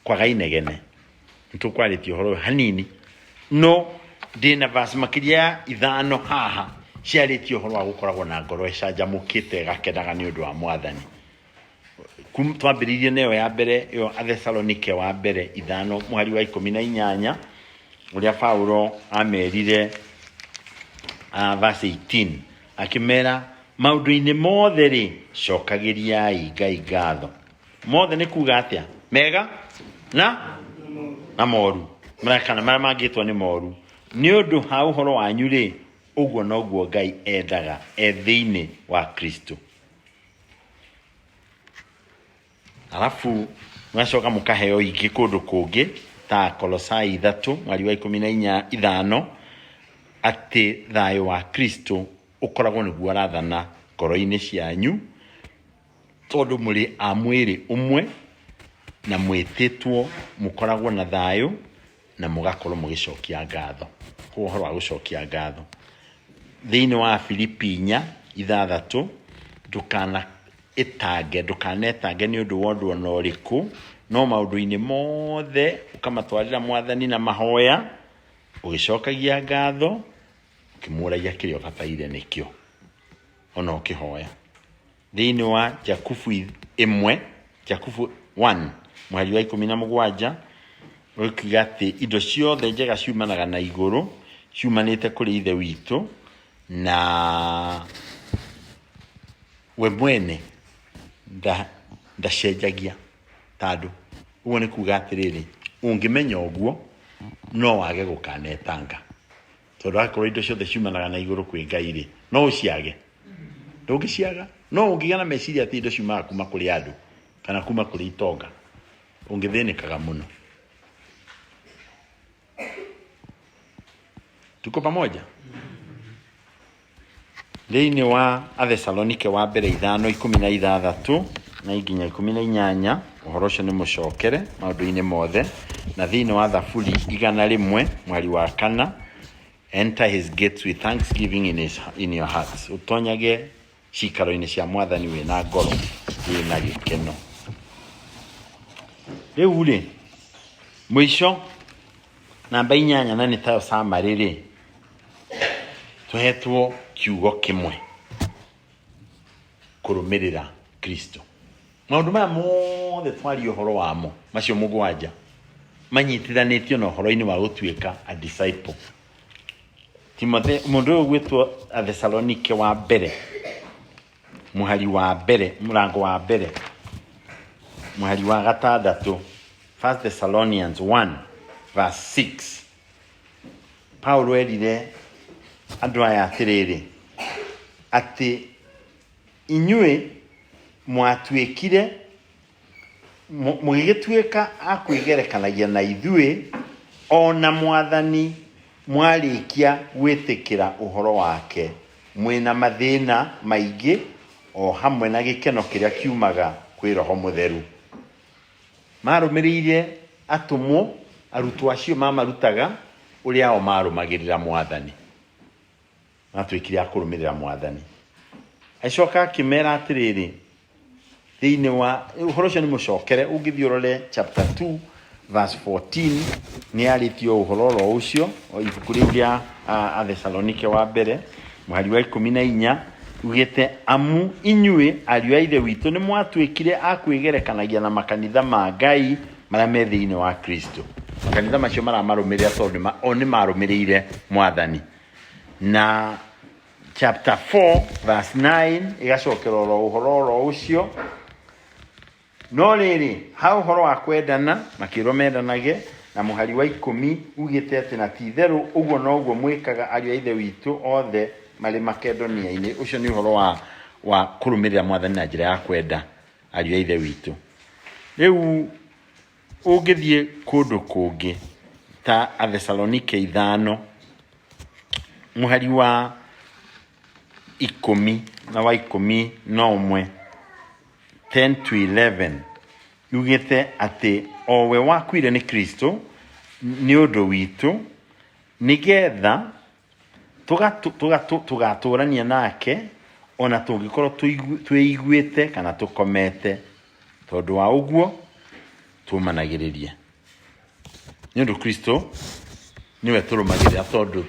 kwaga inegene. Nĩ tũkwarĩtie ũhoro ũyũ hanini, no ndĩna verse makĩria ya 5 haha ciarĩtie ũhoro wa gũkoragwo na ngoro ĩcanjamũkĩte ĩgakenaga nĩ ũndũ wa mwathani. Twambĩrĩirie nayo ya mbere ĩyo Athesalonike wa mbere 5 mũhari wa 18, ũrĩa Paulo amerire, verse 18, akĩmera maũndũ-inĩ mothe rĩ, cokagĩriai Ngai ngatho. Mothe nĩ kuga atĩa? Mega na moru, kana marĩa mangĩtwo nĩ moru. Nĩ ũndũ ha ũhoro wanyu rĩ, ũguo noguo Ngai endaga e thĩinĩ wa Kristo. Alafu mũgacoka mũkaheo ingĩ kũndũ kũngĩ ta Kolosai 3 mweri wa ikũmi na inya ithano, atĩ thayũ wa Kristo ũkoragwo nĩguo ũrathana ngoro-inĩ cianyu, tondũ mũrĩ a mwĩrĩ ũmwe na mwĩtĩtwo mũkoragwo na thayũ na mũgakorwo mũgĩcokia ngatho. Koguo ũhoro wa gũcokia ngatho thĩinĩ wa Filipi 4:6, ndũkana ĩtange, ndũkanetange nĩ ũndũ wa ũndũ ona ũrĩkũ, no maũndũ-inĩ mothe ũkamatwarĩra mwathani na mahoya, ũgĩcokagia ngatho, ũkĩmũragia kĩrĩa ũbataire nĩkĩo, ona ũkĩhoya. Thĩinĩ wa Jakubu 1, Jakubu 1, mũhari wa 17, ũkiuga atĩ indo ciothe njega ciumanaga na igũrũ, ciumanĩte kũrĩ Ithe witũ, na we mwene ndacenjagia. Tondũ ũguo nĩ kuga atĩrĩrĩ, ũngĩmenya ũguo no wage gũkanetanga, tondũ akorwo indo ciothe ciumanaga na igũrũ kwĩ Ngai rĩ, no ũciage? Ndũngĩciaga. No ũngĩgĩa na meciria atĩ indo ciumaga kuma kũrĩ andũ kana kuma kũrĩ itonga, ũngĩthĩnĩkaga mũno. Tuko pamoja? Thĩinĩ wa Athesalonike wa mbere 5:16 na nginya 18, ũhoro ũcio nĩ mũcokere maũndũ-inĩ mothe. Na thĩinĩ wa Thaburi 100 mweri wa 4, enter his gates with thanksgiving in your hearts, ũtonyage cikaro-inĩ cia mwathani wĩna ngoro wĩna gĩkeno. Rĩu rĩ, mũico namba 8 na nĩ tayo summary rĩ, tũhetwo kiugo kĩmwe, kũrũmĩrĩra Kristo. Maũndũ maya mothe twaria ũhoro wamo macio mũgwanja manyitithanĩtio na ũhoro-inĩ wa gũtuĩka a disciple. Timothy, mũndũ ũyũ ũgwĩtwo Athesalonike wa mbere, mũhari wa mbere, mũrango wa mbere, mũhari wa 6, First Thessalonians 1 verse 6. Paulo erire andũ aya atĩrĩrĩ, atĩ inyuĩ mwatuĩkire mũgĩgĩtuĩka a kwĩgerekanagia na ithuĩ, ona mwathani mwarĩkia gwĩtĩkĩra ũhoro wake, mwĩna mathĩna maingĩ o hamwe na gĩkeno kĩrĩa kiumaga kwĩ Roho Mũtheru. Marũmĩrĩire atũmwo, arutwo acio mamarutaga ũrĩa o marũmagĩrĩra mwathani. Matuĩkire a kũrũmĩrĩra mwathani. Agĩcoka akĩmera atĩrĩrĩ, thĩinĩ wa ũhoro ũcio nĩ mũcokere, ũngĩthiĩ ũrore chapter 2 verse 14, nĩ arĩtie ũhoro oro ũcio, o ibuku rĩu rĩa Athesalonike wa mbere mũhari wa 14, ugĩte amu inyuĩ ariũ a Ithe witũ nĩ mwatuĩkire a kwĩgerekanagia na makanitha ma Ngai marĩa me thĩinĩ wa Kristo. Makanitha macio maramarũmĩrĩra tondũ o nĩ marũmĩrĩire mwathani. Na chapter 4 verse 9 ĩgacokera oro ũhoro oro ũcio. No rĩrĩ, ha ũhoro wa kwendana, makĩrwo mendanage, na mũhari wa 10 ugĩte atĩ na ti itherũ ũguo noguo mwĩkaga ariũ a Ithe witũ othe marĩ Makedonia-inĩ. Ũcio nĩ ũhoro wa kũrũmĩrĩra mwathani na njĩra ya kwenda ariũ a Ithe witũ. Rĩu ũngĩthiĩ kũndũ kũngĩ ta Athesalonike 5 mũhari wa 10 na wa 11, 10 to 11, yugĩte atĩ o we wakuire nĩ Kristo nĩ ũndũ witũ, nĩgetha tũgatũrania nake ona tũngĩkorwo twĩiguĩte kana tũkomete. Tondũ wa ũguo tũmanagĩrĩrie, nĩ ũndũ Kristo nĩwe tũrũmagĩrĩra, tondũ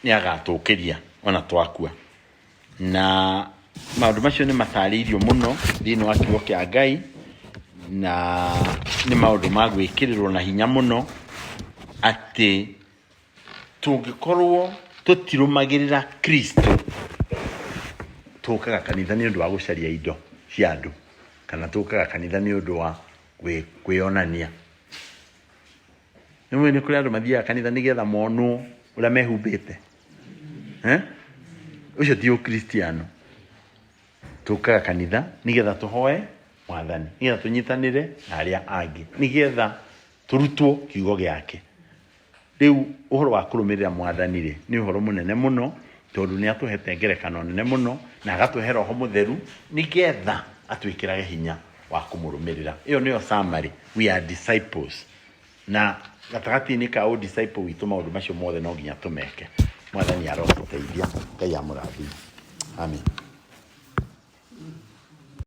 nĩ agatũkĩria ona twakua. Na maũndũ macio nĩ matarĩirio mũno thĩinĩ wa kiugo kĩa Ngai, na nĩ maũndũ ma gwĩkĩrĩrwo na hinya mũno atĩ tũngĩkorwo tũtirũmagĩrĩra Kristo, tũkaga kanitha nĩ ũndũ wa gũcaria indo cia andũ, kana tũkaga kanitha nĩ ũndũ wa kwĩyonania. Nĩ mũĩ nĩ kũrĩ andũ mathiaga kanitha nĩgetha monwo ũrĩa mehumbĩte. Ũcio ti ũkristiano. Tũkaga kanitha nĩgetha tũhoe mwathani, nĩgetha tũnyitanĩre na arĩa angĩ, nĩgetha tũrutwo kiugo gĩake. Rĩu ũhoro wa kũrũmĩrĩra mwathani rĩ, nĩ ũhoro mũnene mũno, tondũ nĩ atũhete ngerekano nene mũno, na agatũhe Roho Mũtheru nĩgetha atwĩkĩrage hinya wa kũmũrũmĩrĩra. Ĩyo nĩyo summary, we are disciples. Na gatagatĩ-inĩ ka ũ disciple witũ maũndũ macio mothe no nginya tũmeke. Mwathani arotũteithia. Ngai amũrathime. Amen.